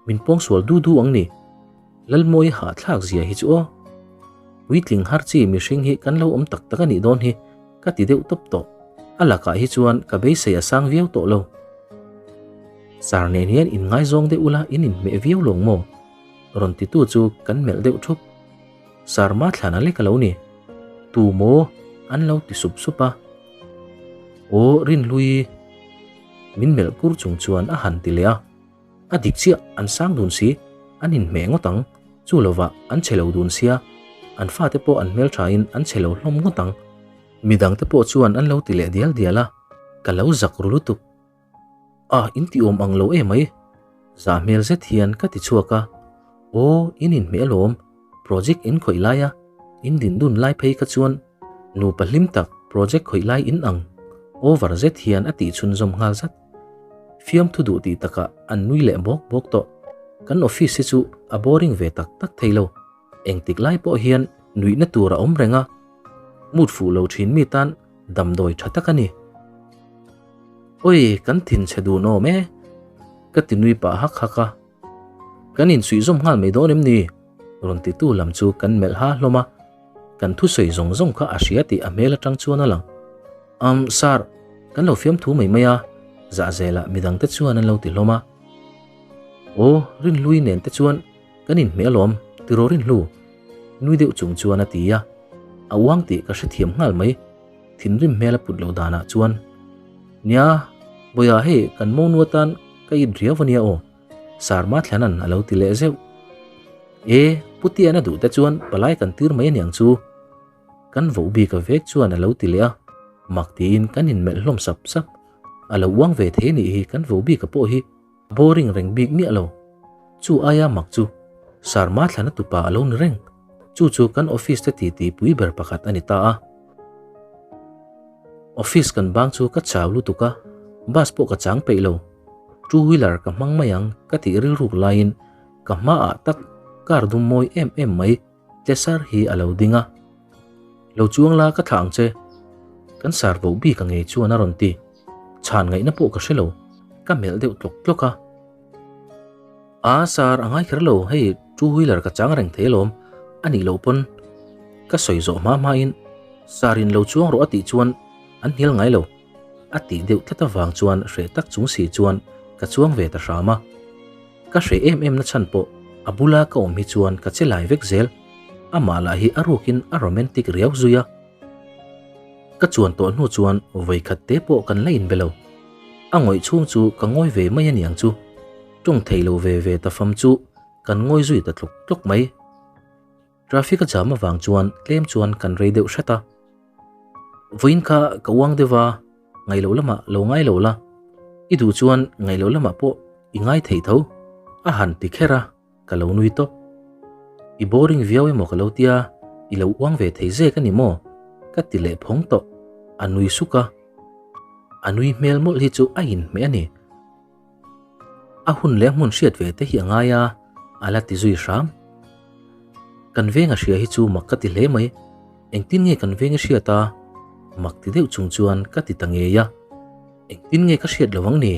Speaker 1: min pawng sual du du ang ni. Lalmawi hahthlak zia hi chu aw. Puitling har chi mihring hi kan lo awm tak tak a nih dawn hi ka ti deuh tawp tawh. A lakah hi chuan ka beisei a sang viau tawh lo. Sar nen hian inngaizawng deuh ula in inhmeh viau lawng maw? Rawn titu chu kan melh deuh thup. Sar ma thlan a lek a lo ni. Tu maw? An lo ti sup sup a. Aw Rinhlui. Min melh kur chung chuan a han ti leh a. A dik chiah, an sang dun si, an inhmeh ngawt ang. Chu lovah an che lo dun sia, an fate pawh an hmelthain an che lo hlawm ngawt ang. Midangte pawh chuan an lo ti leh dial dial a, ka lo zak ru lutuk. A, in ti awm ang lo e mai. Zah hmel zet hian ka ti chhuak a, Aw, in inhmeh alawm, project in khawih lai a, in din dun lai phei kha chuan nupa hlim tak project khawih lai in ang over zet hian a tih chhunzawm nghal zat. Fiamthu duh tih takah an nui leh bawk bawk tawh. Kan office hi chu a boring ve tak tak thei lo. Engtik lai pawh hian nuihna tur a awm reng a, mood fuh lo thin mi tan damdawi tha tak a ni. Oi, kan thin chhe dun awm e, ka ti nui pah hak hak a. Kan insuih zawm nghal mai dawn em ni? Rawn titu lam chu kan melh ha hlawm a, kan thusawi zawng zawng kha a hria tih a hmel atang chuan a lang. Um, sir, kan lo fiam thu mai mai a, zahzelah midangte chuan an lo ti hlawm a. Aw, Rinhlui nen te chuan Kan inhmeh alawm, tiraw Rinhlu? Nui deuh chung chuan a ti a, a uang tih ka hrethiam nghal mai. Thinrim hmel a put loh danah chuan, Nia, Bawiha hei kan monu atan ka it riau ania aw, Sarma Thlanan a lo ti leh zeuh. E, Putian a duh te chuan palai kan tir mai aniang chu. Kan voh bik a vek chuan a lo ti leh a, mak tiin kan inmelh hlawm sap sap. A lo uang ve thei anih hi kan voh bik a pawh hi. Boring reng bik miah lo. Chu aia mak chu Sarma thlana tupa a lo ni reng. Chu chu kan office te titi pui ber pakhat a ni ta a. Office kan bang chu ka chau lutuk a, bus pawh ka chang peih lo. Two wheeler ka hmang mai ang ka tih rilruk laiin ka hmaah tak car dum mawi em em mai Tlesar hi a lo ding a. Lo chuang la ka thlah ang che. Kan sar voh bik ang ngei chuan a rawn ti. Chhan ngaihna pawh ka hre lo. Ka melh deuh tlawk tlawk a. A sar a ngai kher lo hei two wheeler ka chang reng thei alawm a nih loh pawn ka sawi zawh hma hma in sar in lo chuang rawh a tih chuan an hnial ngai lo. A tih deuh tlat avang chuan hreh tak chung si chuan ka chuang ve ta hram a. Ka hreh em em na chhan pawh a bula ka awm hi chuan ka che lai vek zel. Amah lah hi a rukin a romantic riau zui a. Ka chuan tawh hnu chuan vawi khat te pawh kan la inbe lo. A ngawih chhung chu ka ngawi ve mai aniang chu. Tawng thei lo ve ve ta fam chu kan ngawi zui ta tluk tluk mai. Traffic a jam avang chuan tlem chuan kan rei deuh hret a. Vawiin kha ka uang deuh a, ngaih loh lamah lo ngai lo la, i duh chuan ngaih loh lamah pawh i ngai thei tho, a han ti kher a, ka lo nui tawp. I boring viau emaw ka lo tia, i lo uang ve thei zek a ni maw? ka ti leh phawng tawh, a nui suk a. A nui hmel mawlh hi chu a inhmeh a ni. A hun leh hmun hriat ve te hi a ngai a, a la ti zui hram. Kan veng a hria hi chu mak ka ti hle mai. Engtin nge kan veng i hriat a? Mak ti deuh chung chuan ka ti ta ngei a. Engtin nge ka hriat lo ang ni?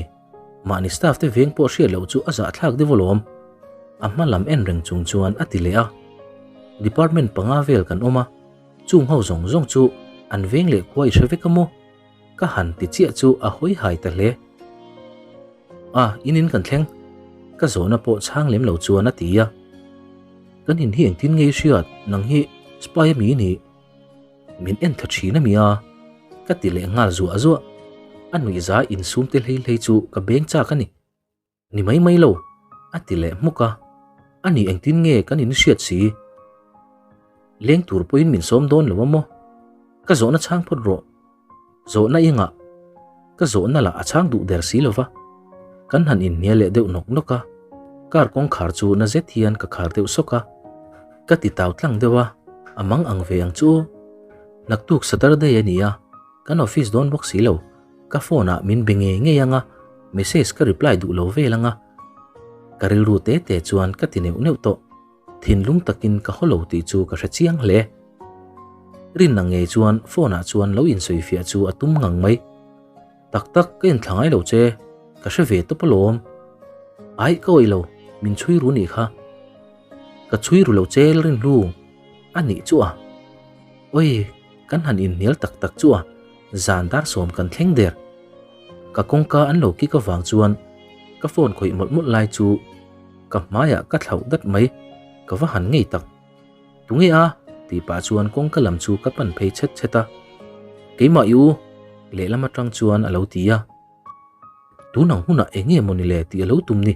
Speaker 1: Mahni staff te veng pawh hriat loh chu a zahthlak deuh alawm. A hma lam en reng chung chuan a ti leh a. Department panga vel kan awm a, chung ho zawng zawng chu an veng leh khua i hre vek a maw? Ka han ti chiah chu a hawi hai ta hle. A, in in kan thleng. Ka zawhna pawh chhang lem lo chuan a ti a. Kan in hi engtin nge i hriat, nang hi spy a mi i nih? Min en tha thin a mi a? Ka ti leh nghal zuah zuah. A nuihza insum te hlei hlei chu ka beng chak a ni. Ni mai mai lo, a ti leh hmuk a. A ni engtin nge kan in hriat si? Leng tur pawhin min sawm dawn lo a maw? Ka zawhna chhang phawt rawh. Zawhna i ngah. Ka zawhna lah a chhang duh der si lo va. Kan han inhnial leh deuh nawk nawk a. Car kawngkhar chu na zet hian ka khar deuh sawk a. Ka ti tau tlang deuh a, a mang ang ve ang chu aw. Naktuk Saturday a ni a, kan office dawn bawk si lo. Ka phone ah min be ngei ngei anga, message ka reply duh lo vel anga. Ka rilru te te chuan ka ti neuh neuh tawh. Thinlung takin ka haw lo tih chu ka hre chiang hle. Rinna ngei chuan phone ah chuan lo insawifiah chu a tum ngang mai. Tak tak ka inthla ngai lo che, ka hre ve tawp alawm. Aih ka awih lo, min chhui ru nih kha. Ka chhui ru lo che Rinhlu, a nih chu a. Oi, kan han inhnial tak tak chu a. Zan dar sawm kan thleng der. Ka kawngka an lo kik avang chuan Ka phone khawih mawlh mawlh lai chu ka hmaiah ka thlauh dat mai, ka va han ngei tak. Tunge a? tih pah chuan kawngka lam chu ka pan phei chhet chhet a. Keimah i u? lehlam atang chuan a lo ti a. Tun ang hunah eng nge mawni le tih a lo tum ni.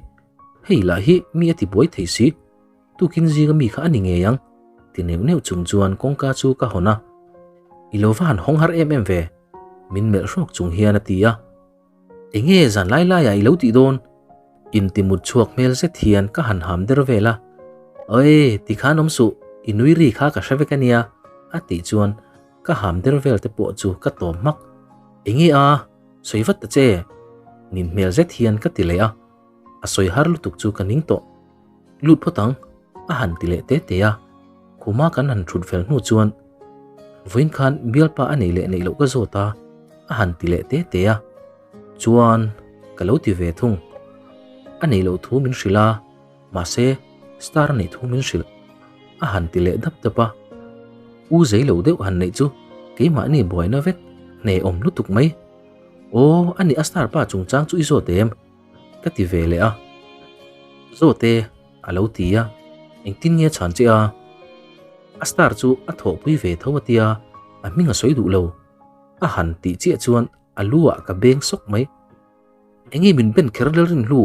Speaker 1: Hei lah hi mi a ti buai thei si. Tukin zinga mi kha a ni ngei ang ti neuh neuh chung chuan kawngka chu ka hawn a. I lo va han hawng har em em ve min melh hrawk chung hian a ti a. Enge zan lai laiah i lo tih dawn? Intimut chhuak hmel zet hian ka han ham der vel a. Awi, tikhan awm suh, i nui ri kha ka hre vek a nia, a tih chuan ka ham der vel te pawh chu ka tawm hmak. Enge a, sawi vat ta che, nin hmel zet hian ka ti leh a. A sawi har lutuk chu ka ning tawh. Lut phawt ang, a han ti leh te te a. Khuma kan han thut fel hnu chuan vawiin khan bialpa a nei leh neih loh ka zawt a, a han ti leh te te a. Chuan ka lo ti ve thung. A neih loh thu min hrilh a, mahse star a neih thu min hrilh. A han ti leh dap dap a. U zei lo deuh han neih chu keimahni buaina vek hnehawm lutuk mai. Aw, a nih a star pa chungchang chu i zawt em? Ka ti ve leh a. Zawte a lo ti a, engtin nge chhan che a? A star chu a thawhpui ve tho a tia, a hming a sawi duh lo. A han tih chiah chuan a lu ah ka beng sawk mai. Enge min ben kher lel rin hlu?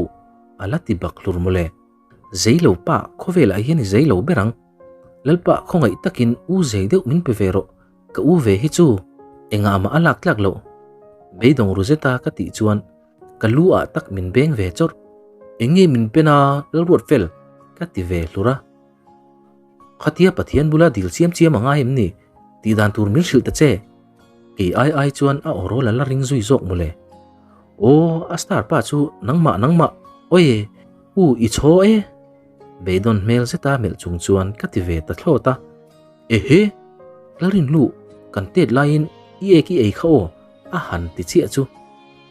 Speaker 1: A la ti bak hlur mawle. Zei lo pa, khawvelah hian i zei lo ber ang. Lalpa khawngaih takin u zei deuh min pe ve rawh, ka u ve hi chu engah mah a lak tlak loh. Beidawng ru zeta ka tih chuan Ka lu ah tak min beng ve chawrh. Eng nge min pen a, Lalruat fel? Ka ti ve hlur a. Khatia Pathian bula dil chiam chiam a ngai em ni? Tih dan tur min hrilh ta che. Kei ai ai chuan a awrawl a la ring zui zawk mawle. Aw, a star pa chu nangmah nangmah, awi, u i chhaw e. Beidawn hmel zeta melh chung chuan ka ti ve ta thlawt a. Ehe! Lalrinhlu, kan tet laiin i ek i ei kha aw, a han ti chiah chu.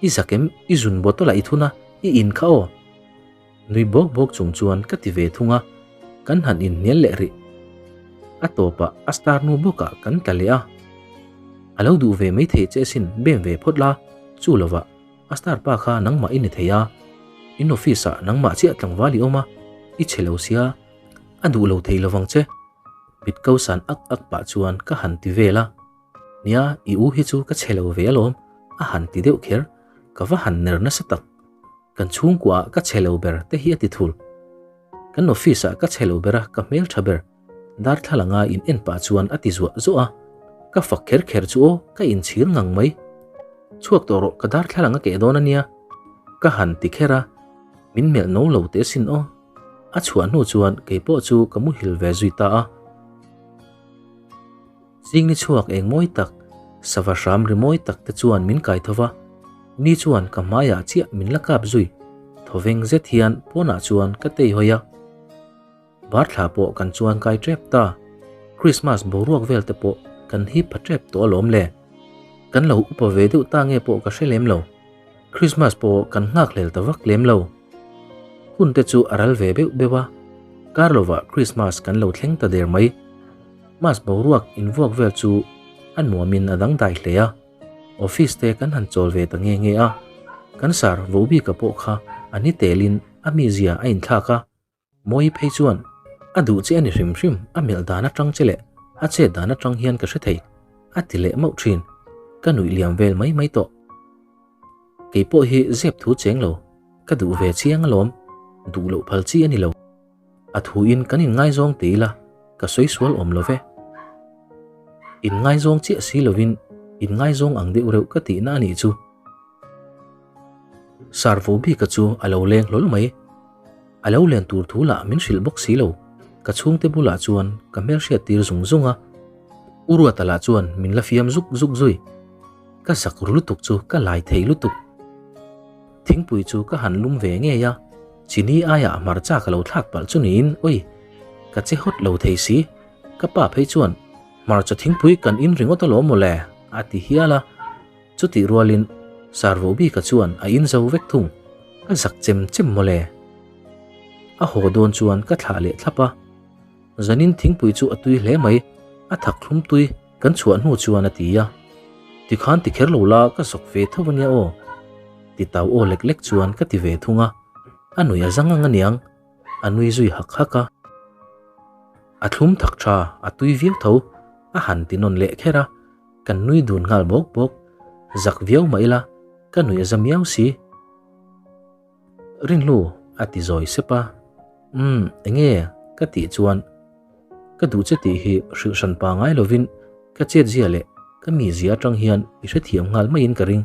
Speaker 1: I zakem i zun bottle ah i thun a, i in kha aw. Nui bawk bawk chung chuan ka ti ve thung a, kan han inhnial leh rih. A tawpah a star nu bawkah kan tla leh a. A lo duh ve maithei che asin bem ve phawt la, chu lovah a star pa kha nangmah i ni thei a. In office ah nangmah chiah tlangval i awm a, i chhe lo sia, a duh lo thei lovang che. Mit ko san ak ak pah chuan ka han ti vel a. Nia, i u hi chu ka chhe lo ve alawm, a han ti deuh kher. Ka va han ner nasa tak. Kan chhungkuaah ka chhe lo ber te hi a ti thul. Kan office ah ka chhe lo ber a, ka hmel tha ber. Darthlalanga in en pah chuan a ti zuah zuah a. Ka fak kher kher chu aw, ka inchhir ngang mai. Chhuak tawh rawh, ka darthlalang a keh dawn a nia. Ka han ti kher a, min melh no lo teh asin aw. A chhuah hnu chuan keipawh chu ka muhil ve zui ta a. Zingni chhuak eng mawi tak, sava hram ri mawi tak te chuan min kai tho va, ni chuan ka hmaiah chiah min la kap zui, thawveng zet hian pawnah chuan ka tei hawi a. Bar thla pawh kan chuan kai tep ta, Christmas boruak vel te pawh kan hip pha tep tawh alawm le. Kan lo upa ve deuh ta nge pawh ka hre lem lo, Christmas pawh kan nghakhlel ta vak lem lo. Hun te chu a ral ve beuh beuh a, kar lovah Christmas kan lo thleng ta der mai. Mas boruak invuak vel chu a nuamin a dangdai hle a, office te kan han chawl ve ta nge nge a, kan sar Vobika pawh kha a ni telin a mizia a inthlak a, Mawi phei chuan a duh che a ni hrim hrim, a melh dan atang che leh a chet dan atang hian ka hre thei, a ti leh mauh thin, ka nuih liam vel mai mai tawh. Kei pawh hi zep thu cheng lo, ka duh ve chiang alawm, duh loh phal chi a ni lo. A thuin kan inngaizawng ti ila ka sawi sual awm lo ve. Inngaizawng chiah si lovin inngaizawng ang deuh reuh ka tihna a nih chu. Sarvo bika chu a lo leng hlawl mai. A lo len tur thu lah min hrilh bawk si lo. Ka chhungte bulah chuan ka hmelhriat tir zung zung a. U Ruata lah chuan min la fiam zuk zuk zui. Ka zak ru lutuk chu ka lai thei lutuk. Thingpui chu ka han lum ve ngei a, chini aiah hmarcha ka lo thlak palh chu niin oi, ka che hawt lo thei si. Ka pa phei chuan hmarcha thingpui kan in ringawt alawm mawle a ti hial a, chutih rualin Sarvo bika chuan a in zo vek thung, ka zak chem chem mawle. A haw dawn chuan ka thlah leh thlap a, zanin thingpui chu a tui hle mai, a thak thlum tui. Kan chhuah hnu chuan a ti a, Tikhan ti kher lo la ka zawk ve tho ania aw. Ti tau aw lek lek chuan ka ti ve thung a. A nui a zang ang aniang, a nui zui hak hak a. A thlum thak tha, a tui viau tho, a han ti nawn leh kher a, kan nui dun nghal bawk bawk. Zak viau mah ila, ka nui a za miau si. Rinhlu a ti zawi sep a, Umm, enge? ka tih chuan ka duh che tih hi hrilh hran pa ngai lovin ka chetzia leh ka mizia atang hian i hrethiam nghal maiin ka ring.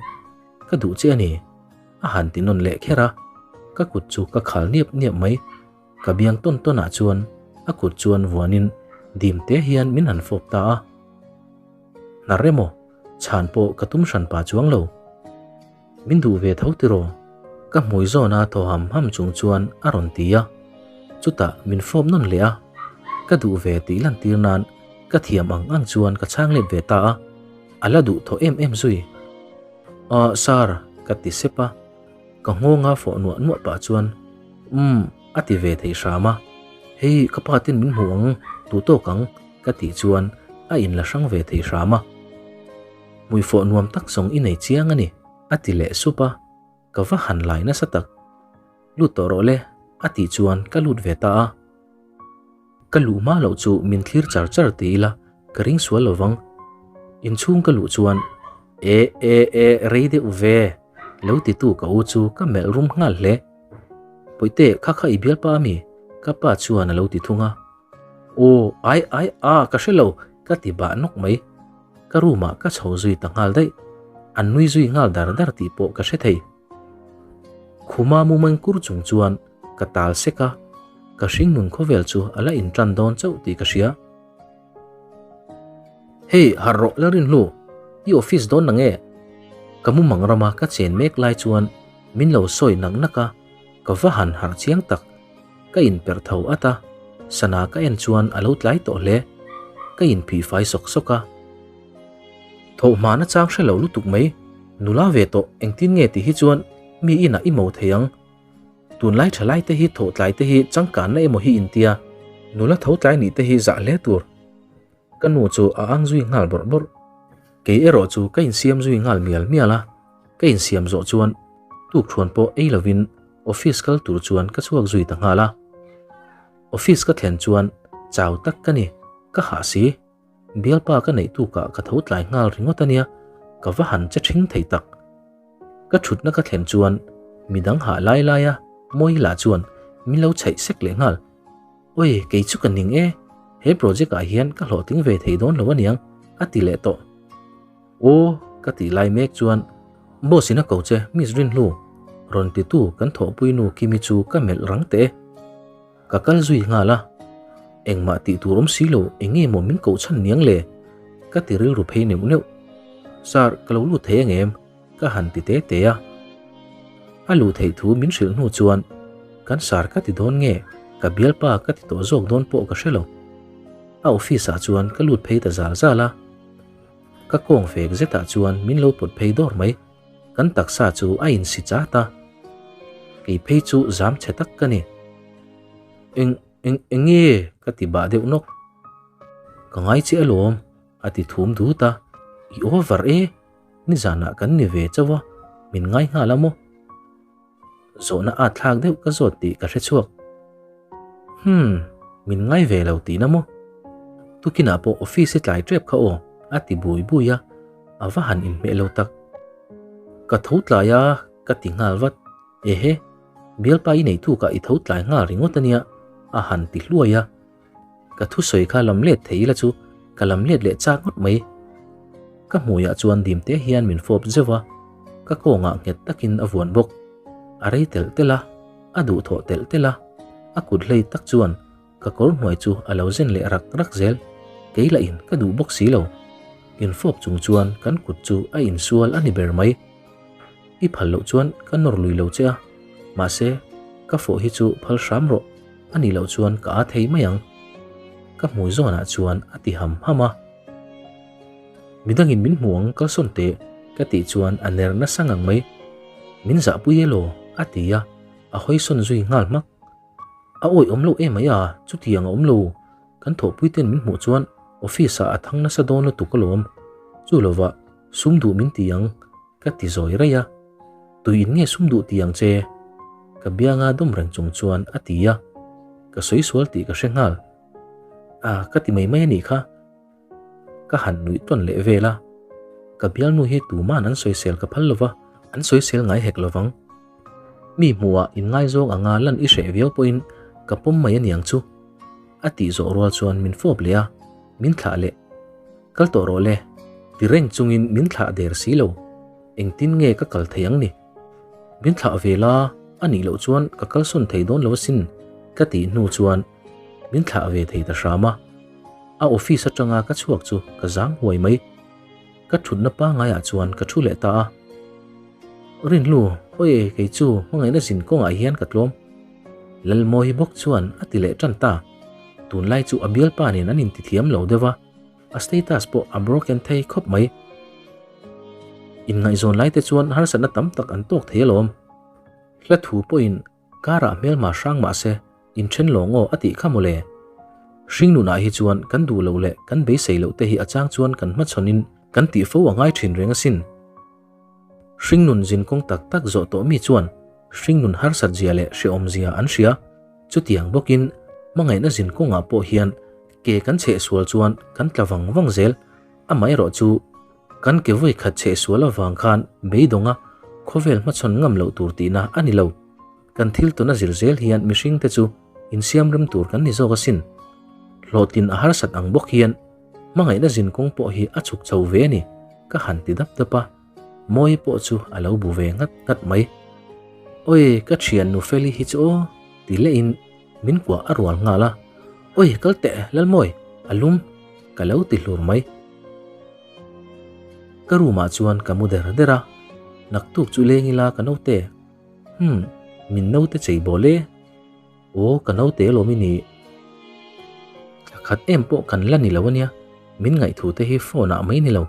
Speaker 1: Ka duh che a ni. A han ti nawn leh kher a, ka kut chu ka khal niap niap mai. Ka biang tawn tawn ah chuan a kut chuan vuanin dim te hian min han fawp ta a. Hnar emaw, chhan pawh ka tum hran pa chuang lo. Min duh ve tho tiraw? Ka hmui zawna thaw ham ham chung chuan a rawn ti a. Chutah min fawp nawn leh a. Ka duh ve tih lantir nan ka thiam ang ang chuan ka chhang let ve ta a. A la duh thaw em em zui. Aw sir ka ti sep a. Ka nghawnga fawh nuah nuah pah chuan umm a ti ve thei hram a. Hei ka pa ten min hmu ang duh tawk ang ka tih chuan a inla hrang ve thei hram a. Hmuifawh nuam tak zawng i nei chiang a ni, a ti leh sup a, ka va han lai nasa tak. Lut tawh rawh le, a tih chuan ka lut ve ta a. Ka luh hma loh chu min thlir char char ti ila ka ring sual lo vang. Inchhung ka luh chuan E e e rei deuh ve, lo titu ka u chu ka melh rum nghal hle. Pawihte kha kha i bialpa a mi? Ka pa chuan a lo ti thung a. Aw ai ai a ka hre lo ka ti bah nawk mai. Ka room ah ka chho zui ta nghal daih. An nui zui nghal dar dar tih pawh ka hre thei. Khuma mumeng kur chung chuan ka tal sek a, ka hringnun khawvel chu a la intan dawn chauh tih ka hria. Hey, harh rawh Lalrinhlu, i office dawn nange? Ka mumang rama ka chen mek lai chuan min lo sawi nak nak a, ka va han harh chiang tak. Ka inperh tho at a, sana ka en chuan a lo tlai tawh hle. Ka inphih fai sawk sawk a. Thawhhma na chang hre lo lutuk mai, nula ve tawh engtin nge tih hi chuan mi inah i mo thei ang. Tunlai thalai te hi thawh tlai te hi changkanna emaw hi intia, nula tho tlai nih te hi zah hle tur. Ka nu chu a ang zui nghal bawrh bawrh. Kei erawh chu ka insiam zui nghal mial mial a, ka insiam zawh chuan tukthuan pawh ei lovin office kal tur chuan ka chhuak zui ta nghal a. Office ka thlen chuan chau tak ka ni, ka hah si. Bialpa ka neih tukah ka tho tlai nghal ringawt a nia, ka va han che thing thei tak. Ka thutna ka thlen chuan midang hah lai lai a, Mawi lah chuan min lo chhaih sek leh nghal. Oi, kei chu ka ning e, he project ah hian ka hlawhtling ve thei dawn lo aniang, a ti leh tawh. Aw, ka tih lai mek chuan boss in a ko che Miss Rinhlu, rawn titu kan thawhpui nu Kimi chu ka melh rang teh e. Ka kal zui nghal a, engmah tih tur awm si lo eng nge maw min koh chhan niang le? Ka ti rilru phei neuh neuh. Sir, ka lo lut thei angem? Ka han ti te te a. A luh theih thu min hrilh hnu chuan kan sir ka ti dawn nge ka bialpa ka ti tawh zawk dawn pawh ka hre lo. A office ah chuan ka lut phei ta zal zal a. Ka kawng fek zetah chuan min lo pawt phei dawr mai. Kan taksa chu a insi chat a. Kei phei chu zam chhe tak ka ni. Eng, eng, eng nge? Ka ti bah deuh nawk. Ka ngai che alawm, a ti thum dut a. I over e, nizanah kan ni ve chauh a, min ngai nghal a maw? Zawhna at thlak deuh ka zawt tih ka hre chhuak. Hmm, min ngai ve lo tihna maw? Tukinah pawh office i tlai tep kha aw, a ti bui bui a, a va han inhmeh lo tak. Ka tho tlai a, ka ti nghal vat. Ehe, bialpa i nei tukah i tho tlai nghal ringawt ania, a han ti hluai a. Ka thusawi kha lam let thei ila chu ka lam let leh chak ngawt mai. Ka hmuiah chuan dim te hian min fawp zeuh a, ka kawngah nghet takin a vuan bawk. A rei telh telh a, a duhthawh telh telh a, a kut hlei tak chuan ka kawr hnuai chu a lo zen leh rak rak zel. Kei lah in ka duh bawk si lo. Infawp chung chuan kan kut chu a insual a ni ber mai. I phal loh chuan ka nawr lui lo che a, mahse ka fawh hi chu phal hram rawh. A nih loh chuan ka a thei mai ang. Ka hmui zawnah chuan a ti ham ham a. Midangin min hmu ang kalsawn teh ka tih chuan a ner nasa ngang mai. Min zahpui elaw? a ti a, a hawisawn zui nghal hmak. A awih awm loh em mai a, chutiang a awm lo. Kan thawhpui ten min hmuh chuan office ah a thang nasa dawn lutuk alawm. Chu lovah sum duh min ti ang ka ti zawi raih a. Tui in nge sum duh ti ang che? Ka bianga dawm reng chung chuan a ti a, ka sawi sual tih ka hre nghal. A, ka ti mai mai a nih kha. Ka han nuih tawn leh vel a, ka bialnu hi tuman an sawisel ka phal lova, an sawisel ngai hek lovang. Mi hmuhah inngaizawng anga lan i hreh viau pawhin ka pawm mai a niang chu. A tih zawh rual chuan min fawp leh a, min thlah leh. Kal tawh rawh le, ti reng chungin min thlah der si lo. Engtin nge ka kal thei ang ni? Min thlah ve la, a nih loh chuan ka kalsawn thei dawn lo asin, ka tih hnu chuan min thlah ve thei ta hram a. A office atanga ka chhuak chu ka zang huai mai. Ka thutna pangaiah chuan ka thu leh ta a. Rinhlu, Awi kei chu hmangaihna zin kawngah hian ka tlawm. Lalmawi bawk chuan a ti leh tan ta. Tunlai chu a bialpa nen an intithiam lo deuh a, a status pawh a broken thei khawp mai. Inngaihzawn lai te chuan harsatna tam tak an tawk thei alawm. Hla thu pawhin karah hmelma hrang mah se inthen lawng aw a tih kha mawle. Hringnunah hi chuan kan duh loh leh kan beisei loh te hi a chang chuan kan hmachhawnin kan tih fo a ngai thin reng asin. Hringnun zin kawng tak tak zawh tawh mi chuan hringnun harsat zia leh hrehawm zia an hria. Chutiang bawkin hmangaihna zin kawngah pawh hian ke kan chheh sual chuan kan tla vang vang zel. Amaherawh chu kan ke vawi khat chheh sual avang khan beidawnga khawvel hmachhawn ngam loh tur tihna a ni lo. Kan thil tuna zir zel hian mihringte chu insiam rem tur kan ni zawk asin. Hlawhtlin a harsat ang bawk hian hmangaihna zin kawng pawh hi a chhuk chho ve a ni, ka han ti dap dap a, Mawi pawh chu a lo bu ve nghat nghat mai. Awi, ka thian nu Feli hi chu aw, ti lehin min kuah a rual nghal a. Awi, kal teh, Lalmawi, a lum, ka lo ti hlur mai. Ka room ah chuan ka mu der der a, naktuk chu leng ila ka naute. Umm, min naute chei bawl e. Aw, ka naute alawm i nih. Thla khat em pawh kan la ni lo ania, min ngaihthu te hi phone ah mai ni lo,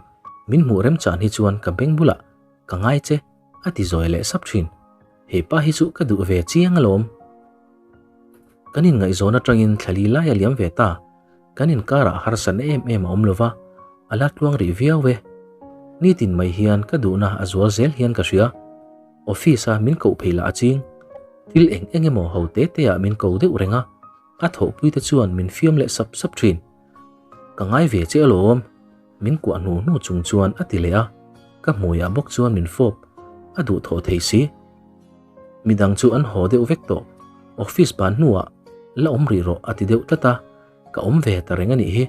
Speaker 1: min hmuh remchan hi chuan ka beng bulah ka ngai che a ti zawi leh sap thin. He pa hi chu ka duh ve chiang alawm. Kan inngaihzawn atangin thla li lai a liam ve ta, kan inkarah harsatna em em a awm lova, a la tluang rih viau e. Nitin mai hian ka duhna a zual zel hian ka hria. Office a min koh phei lah a ching. Thil eng eng emaw ho te te ah min ko deuh reng a, a thawhpui te chuan min fiam leh sap sap thin. Ka ngai ve che alawm, min kuah hnu hnu chung chuan a ti leh a, ka hmuiah bawk chuan min fawp a duh thawh thei si. Midang chu an haw deuh vek tawh, office ban hnuah la awm rih rawh a ti deuh tlat a, ka awm ve ta reng a nih hi.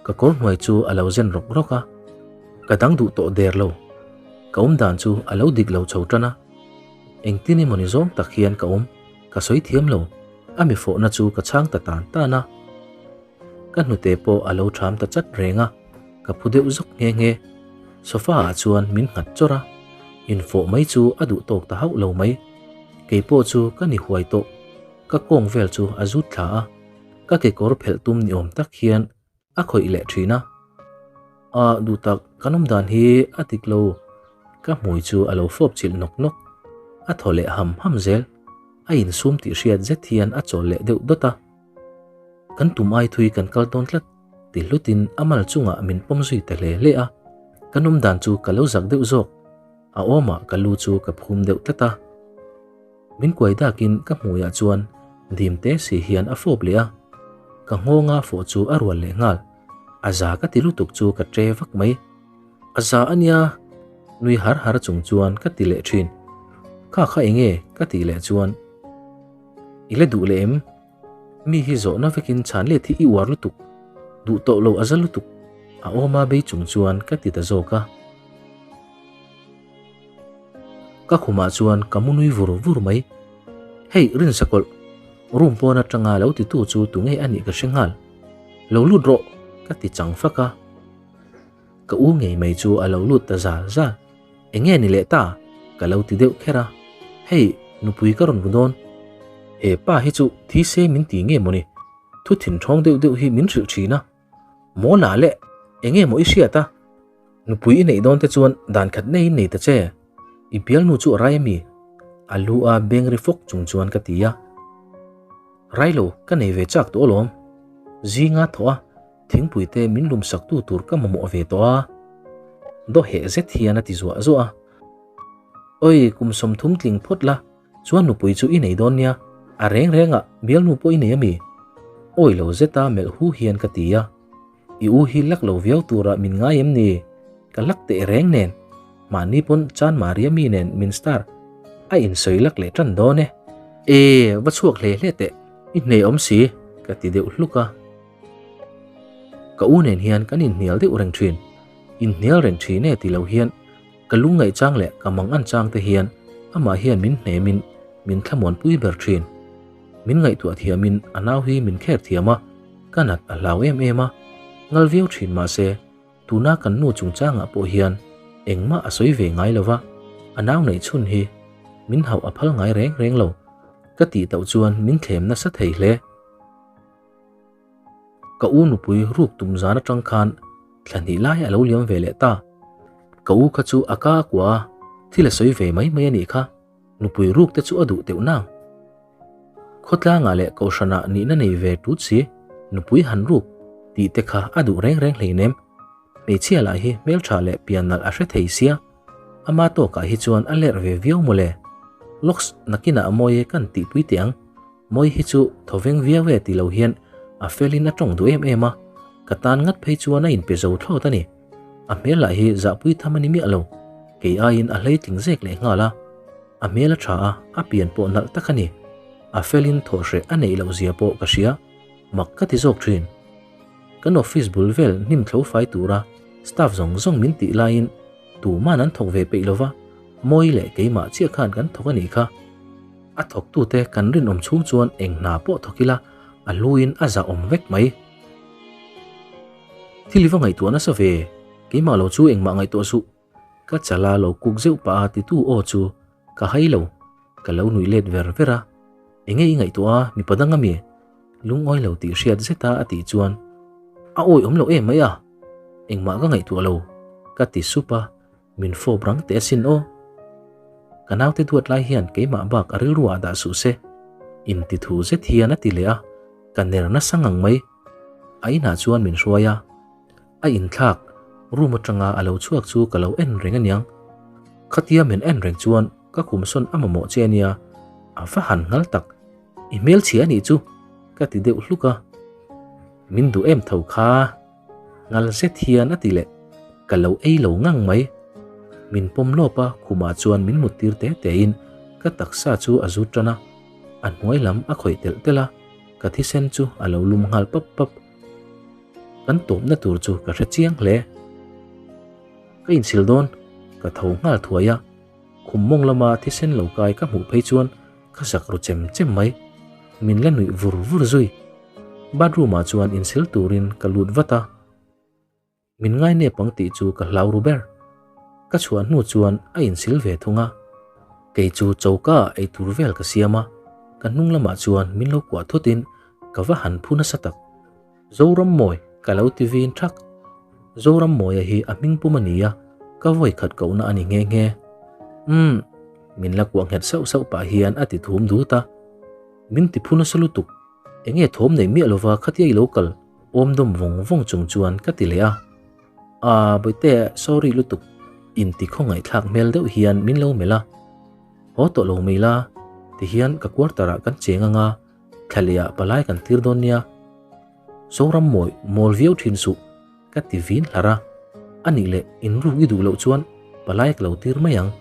Speaker 1: Ka kawr hnuai chu a lo zen rawk rawk a, ka dang duh tawh der lo. Ka awm dan chu a lo dik lo chho tan a, engtin emaw ni zawng tak hian ka awm, ka sawi thiam lo. A mi fawhna chu ka chhang ta tan tan a, ka hnute pawh a lo ṭham ta chat reng a, ka phu deuh zawk nghe nghe. Sofa ah chuan min nghat chawrh a, infawh mai chu a duh tawk ta hauh lo mai. Kei pawh chu ka ni huai tawh. Ka kawng vel chu a zut thla a, ka kekawr phelh tum ni awm tak hian a khawih leh thin a. A duh tak, kan awm dan hi a dik lo. Ka hmui chu a lo fawp chilh nawk nawk. A thaw leh ham ham zel. A insum tih hriat zet hian a chawl leh deuh dawt a. Kan tum ai thui kan kal dawn tlat ti hlutin a mal chungah min pawm zui ta hle hle a. Kan awm dan chu ka lo zak deuh zawk. A awmah ka lu chu ka phum deuh tlat a. Min kuai dakin ka hmuiah chuan dim te si hian a fawp leh a, ka nghawnga fawh chu a rual leh nghal. A za ka ti lutuk chu ka tre vak mai. A za a nia, nui har har chung chuan ka ti leh thin. Kha kha enge ka tih leh chuan I la duh leh em? Mi hi zawhna vekin chhan let hi i uar lutuk, duh tawh lo a za lutuk, a awma bei chung chuan ka ti ta zawk a. Ka khumah chuan ka mu nui vur vur mai. Hei Rinsakawlh, room pawn atanga lo titu chu tunge a nih ka hre nghal. Lo lut rawh, ka ti chang fak a. Ka u ngei mai chu a lo lut ta zal zal. Enge ni leh ta? Ka lo ti deuh kher a. Hei, nupui ka rawn bu dawn. He pa hi chu thi se min ti nge mawni? Thu thinthawng deuh deuh hi min hrilh thin a. Mawla leh, enge maw i hriat a? Nupui i neih dawn te chuan dan khat nei in nei ta che. I bialnu chu a rai ami? A lu a beng ri fawk chung chuan ka ti a. Rai lo, ka nei ve chak tawh alawm. Zinga thawh a, thingpui te min lum sak tu tur ka mamawh ve tawh a. Daw heh zet hian a ti zuah zuah a. Oi, kum 30 tling phawt la. Chuan nupui chu i nei dawn nia, a reng rengah bialnu pawh i nei ami? Awi lo zeta melh hu hian ka ti a. I u hi lak lo viau turah min ngai em ni? Ka lak teh reng nen. Mahni pawn Chan Maria mi nen min star a insawi lak leh tan dawn e. E, va chhuak hle hle teh, i hneh awm si, ka ti deuh hluk a. Ka u nen hian kan inhnial deuh reng thin. Inhnial reng thin e ti lo hian ka lungngaih chang leh ka mang an chang te hian amah hian min hnemin min thlamuanpui ber thin. Min ngaihtuah thiamin a nau hi min kher thiam a, ka nat a hlau em em a, ngal viau thin mahse tuna kan nu chungchangah pawh hian engmah a sawi ve ngai lo va, a nau neih chhun hi min hauh a phal ngai reng reng lo ka tih tauh chuan min thlem nasa thei hle. Ka u nupui ruk tum zan atang khan thla hnih lai a lo liam ve leh ta. Ka u kha chu a ka a kua a, thil a sawi ve mai mai a nih kha. Nupui ruk te chu a duh teuh nang. Khawtlangah leh kohhranah nihna nei ve tut si, nupui han ruk tih te kha a duh reng reng hleinem. Hmeichhia lah hi hmeltha leh pian nalh a hre thei sia, ama tawkah hi chuan a lerh ve viau mawle. Lawks nakinah mawi e kan tihpui teh ang. Mawi hi chu thawveng viau e ti lo hian a felin a tawng duh em em a, ka tan ngat phei chuan a inpe zo thlawt a ni. A hmel lah hi zahpui tham a ni miah lo, kei aiin a hleitling zek leh nghal a. A hmel a tha a, a pian pawh nalh tak a ni. A felin thawhhreh a neih loh zia pawh ka hria, mak ka ti zawk thin. Kan office bul vel hnim thlo fai tura staff zawng zawng min tih laiin tuman an thawk ve peih lova, Mawi leh keimah chiah khan kan thawk a nih kha. A thawktute kan rinawm chhung chuan eng hna pawh thawk ila a hluin a zahawm vek mai. Thil i va ngaihtuah nasa ve, keimah lo chu engmah ngaihtuah suh. Ka chala lo kuk zeuh pah a titu aw chu ka hai lo, ka lo nuih let ver ver a. Enge i ngaihtuah a, mipa dang ami? Lungawi lo tih hriat zeta a tih chuan a awi awm lo em mai a, engmah ka ngaihtuah lo, ka ti sup a. Min fawp rang teh asin aw. Ka naute duat lai hian keimah bak a rilru ah dah suh se. Inti thu zet hian a ti leh a, ka ner nasa ngang mai. A inah chuan min hruai a, a inthlak room atanga a lo chhuak chu ka lo en reng aniang. Khatia min en reng chuan ka khum sawn a mamawh che ania, a va han nghal tak. I hmelchhia anih chu ka ti deuh hluk a. Min duh em tho kha. Ngal zet hian a ti leh, ka lo ei lo ngang mai. Min pawm lawp a, khumah chuan min mut tir te te in ka taksa chu a zut tan a, a hnuai lam a khawih telh telh a, ka thisen chu a lo lum nghal pap pap. Kan tawpna tur chu ka hre chiang hle. Ka inchhil dawn, ka tho nghal thuai a, khum mawng lama thisen lo kai ka hmuh phei chuan ka zak ru chem chem mai. Min la nuih vur vur zui. Bathroom ah chuan insil turin ka lut vat a, min ngai nep ang tih chu ka hlau ru ber. Ka chhuah hnu chuan a insil ve thung a, kei chu choka ah eitur vel ka siam a, ka hnung lamah chuan min lo kuah thut in ka va han phu nasa tak. Zorammawi ka lo ti vin thak. Zorammawia hi a hming pum a ni a, ka vawi khat kohna a ni nghe nghe. Umm, min la kuah nghet sauh sauh pah hian a ti thum dut a. Min ti phu nasa lutuk. Enge thawm nei miah lova khatia i lo kal awm dawm vawng vawng chung chuan ka ti leh a. Aa Bawihte sorry lutuk inti khawngaihthlak hmel deuh hian min lo melh a. Haw tawh lo mai la tihian ka quarter ah kan cheng anga thla leh ah palai kan tir dawn nia. Zoram mawi mawl viau thin suh ka ti vin hlar a. Anih leh inruk i duh loh chuan palai ka lo tir mai ang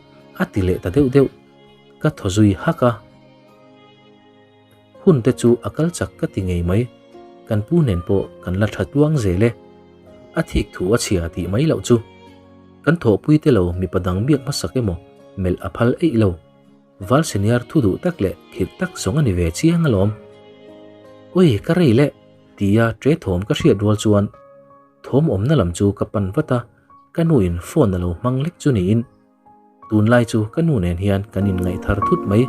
Speaker 1: a ti leh ta deuh deuh. Ka thaw zui hak a. Hun te chu a kal chak ka ti ngei mai, kan pu nen pawh kan la tha tluang zel e. A thik thu a chhia tih mai loh chu. Kan thawhpui te lo mipa dang biak hmasak emaw melh a phal eih lo. Val senior thu duh tak leh khirh tak zawng a ni ve chiang alawm. Ui ka rei leh tia tre thawm ka hriat rual chuan thawm awmna lam chu ka pan vat a, ka nuin phone a lo hmang lek chu niin. Tunlai chu ka nu nen hian kan inngaih thar thut mai.